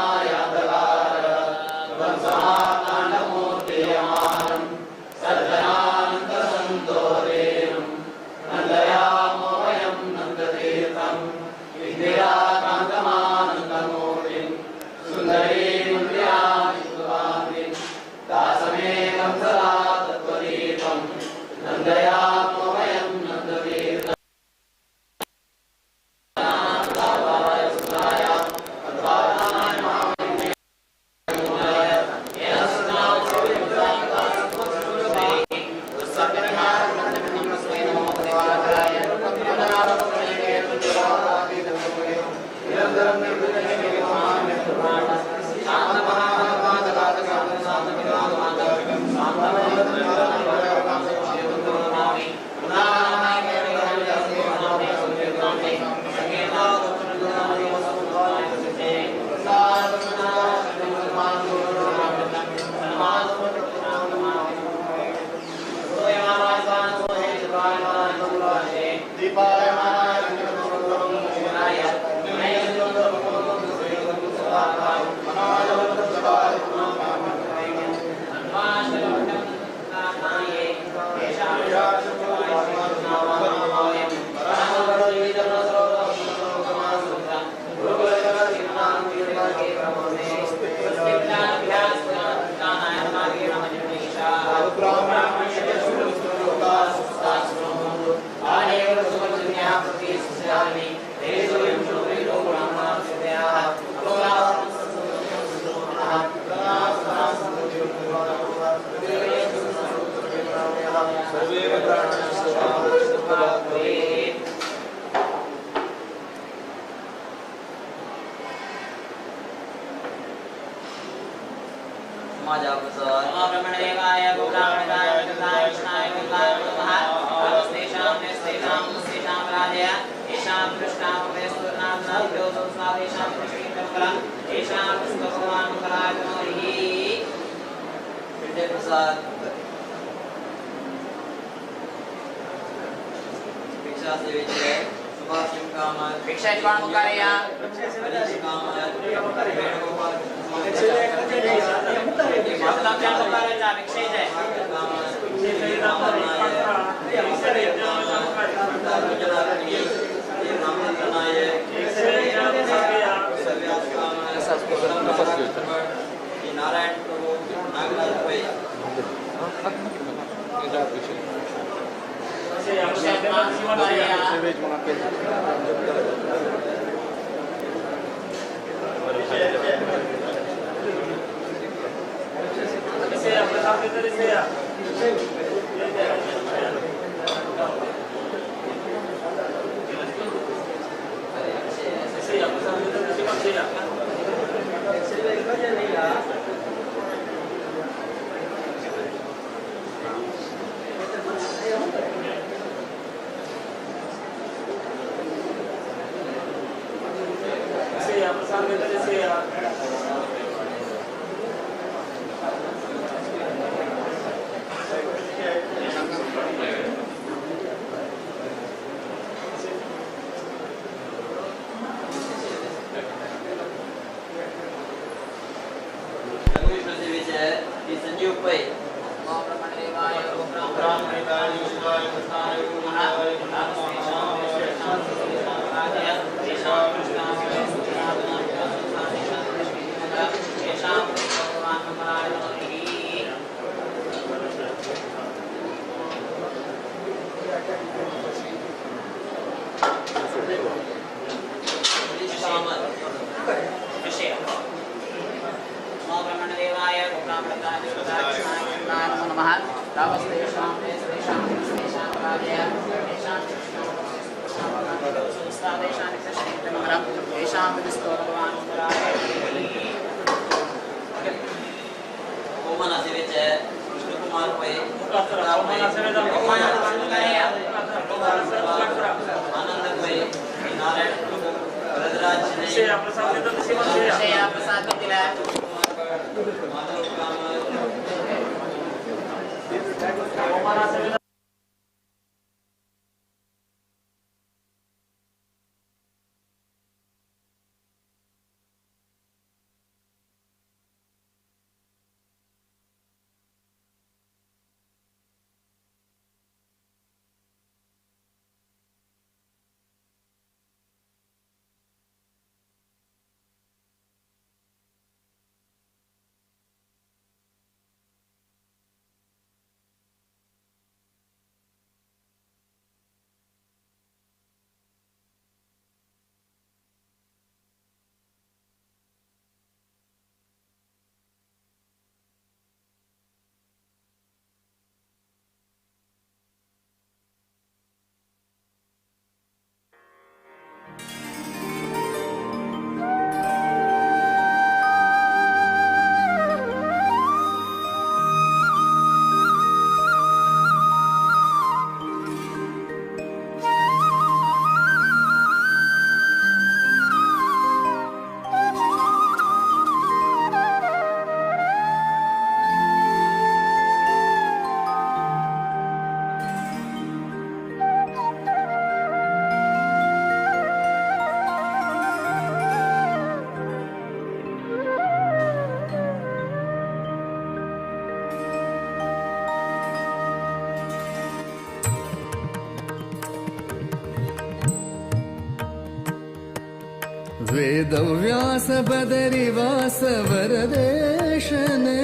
Vedvyas बदरिवास वरदेशने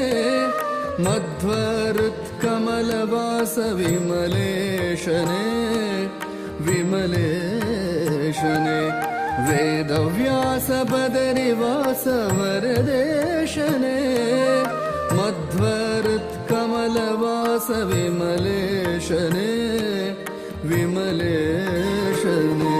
मध्वहृत्कमलवास विमलेशने विमलेशने Vedvyas बदरिवास वरदेशने मध्वहृत्कमलवास विमलेशने विमलेशने।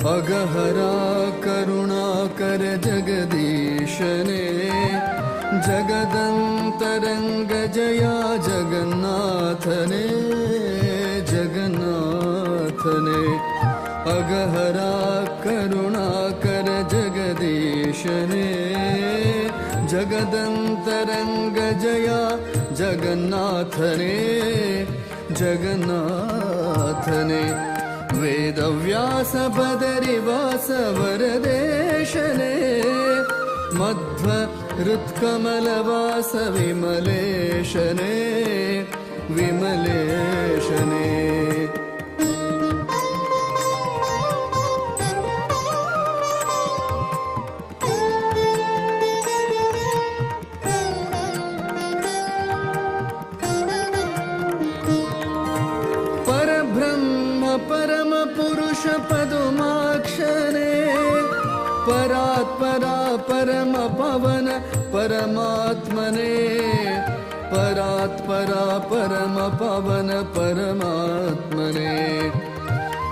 अगहरा Karunakar जगदीशने जगदंतरंग जया जगन्नाथने जगन्नाथने। अगहरा करुणाकर जगदीशने जगदंतरंग जया जगन्नाथने जगन्नाथने। वेदव्यास बदरिवास वरदेशने मध्वहृत्कमलवास विमलेशने विमलेशने। परब्रह्म परम पुरुष पदुमाक्षरे परात्परा परम पवन परमात्मने परात्परा परम पवन परमात्मने।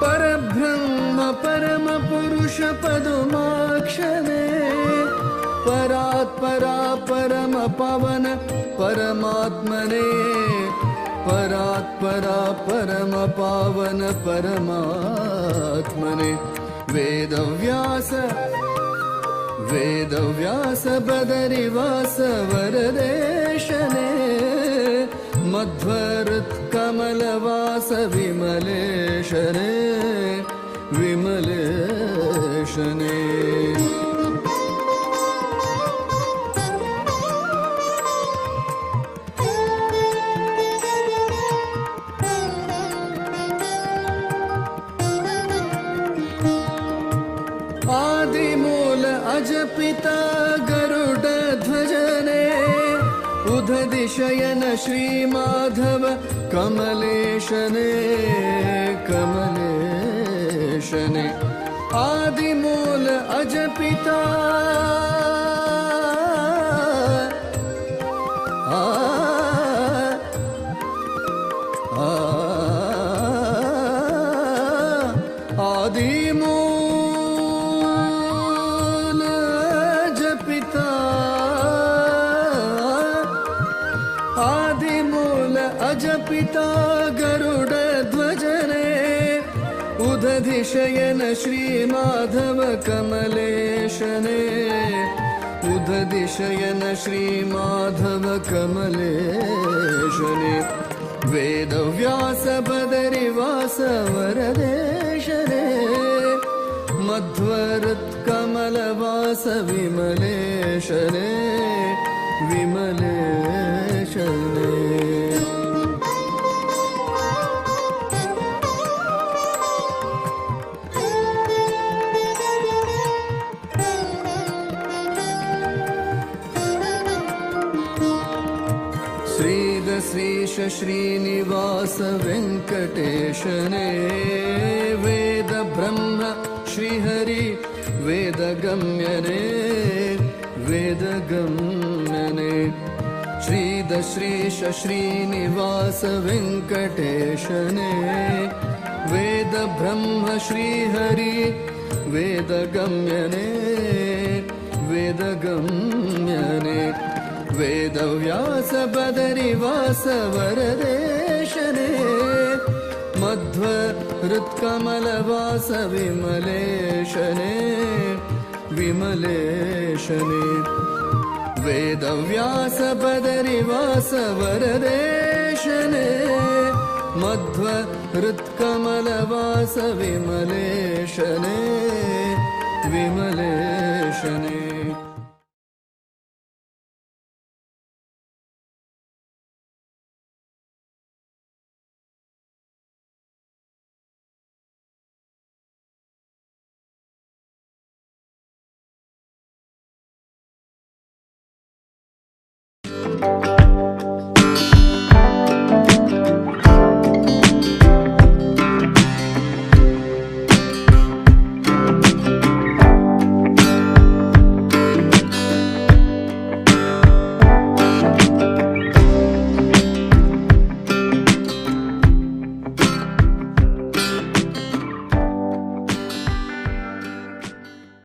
परब्रह्म परम पुरुष पदुमाक्षरे परात्परा परम पवन परमात्मने परात्परा परम पावन परमात्मने। वेदव्यास वेदव्यास बदरिवास वरदेशने मध्वहृत्कमलवास विमलेशने विमलेशने। आदिमूल अजपिता गरुड ध्वजने उदधिशयन श्री माधव कमलेशने कमलेशने। आदिमूल अजपिता आदिमूल अजपिता आदिमूल अजपिता गरुड ध्वजने उदधिशयन श्री माधव कमलेशने उदधिशयन श्री माधव कमलेशने। वेदव्यास बदरिवास वरदेशने मध्वहृत्कमलवास विमलेशने विमलेशने। श्रीश श्रीनिवास वेंकटेशने वेद ब्रह्म श्रीहरि वेदगम्यने वेदगम्यने। श्रीदश्रीश श्रीनिवास वेंकटेशने वेद ब्रह्म श्रीहरि वेदगम्यने वेदगम्यने। वेदव्यास बदरिवास वरदेशने मध्वहृत्कमलवास विमलेशने विमलेशने। वेदव्यास बदरिवास वरदेशने मध्वहृत्कमलवास विमलेशने विमलेशने।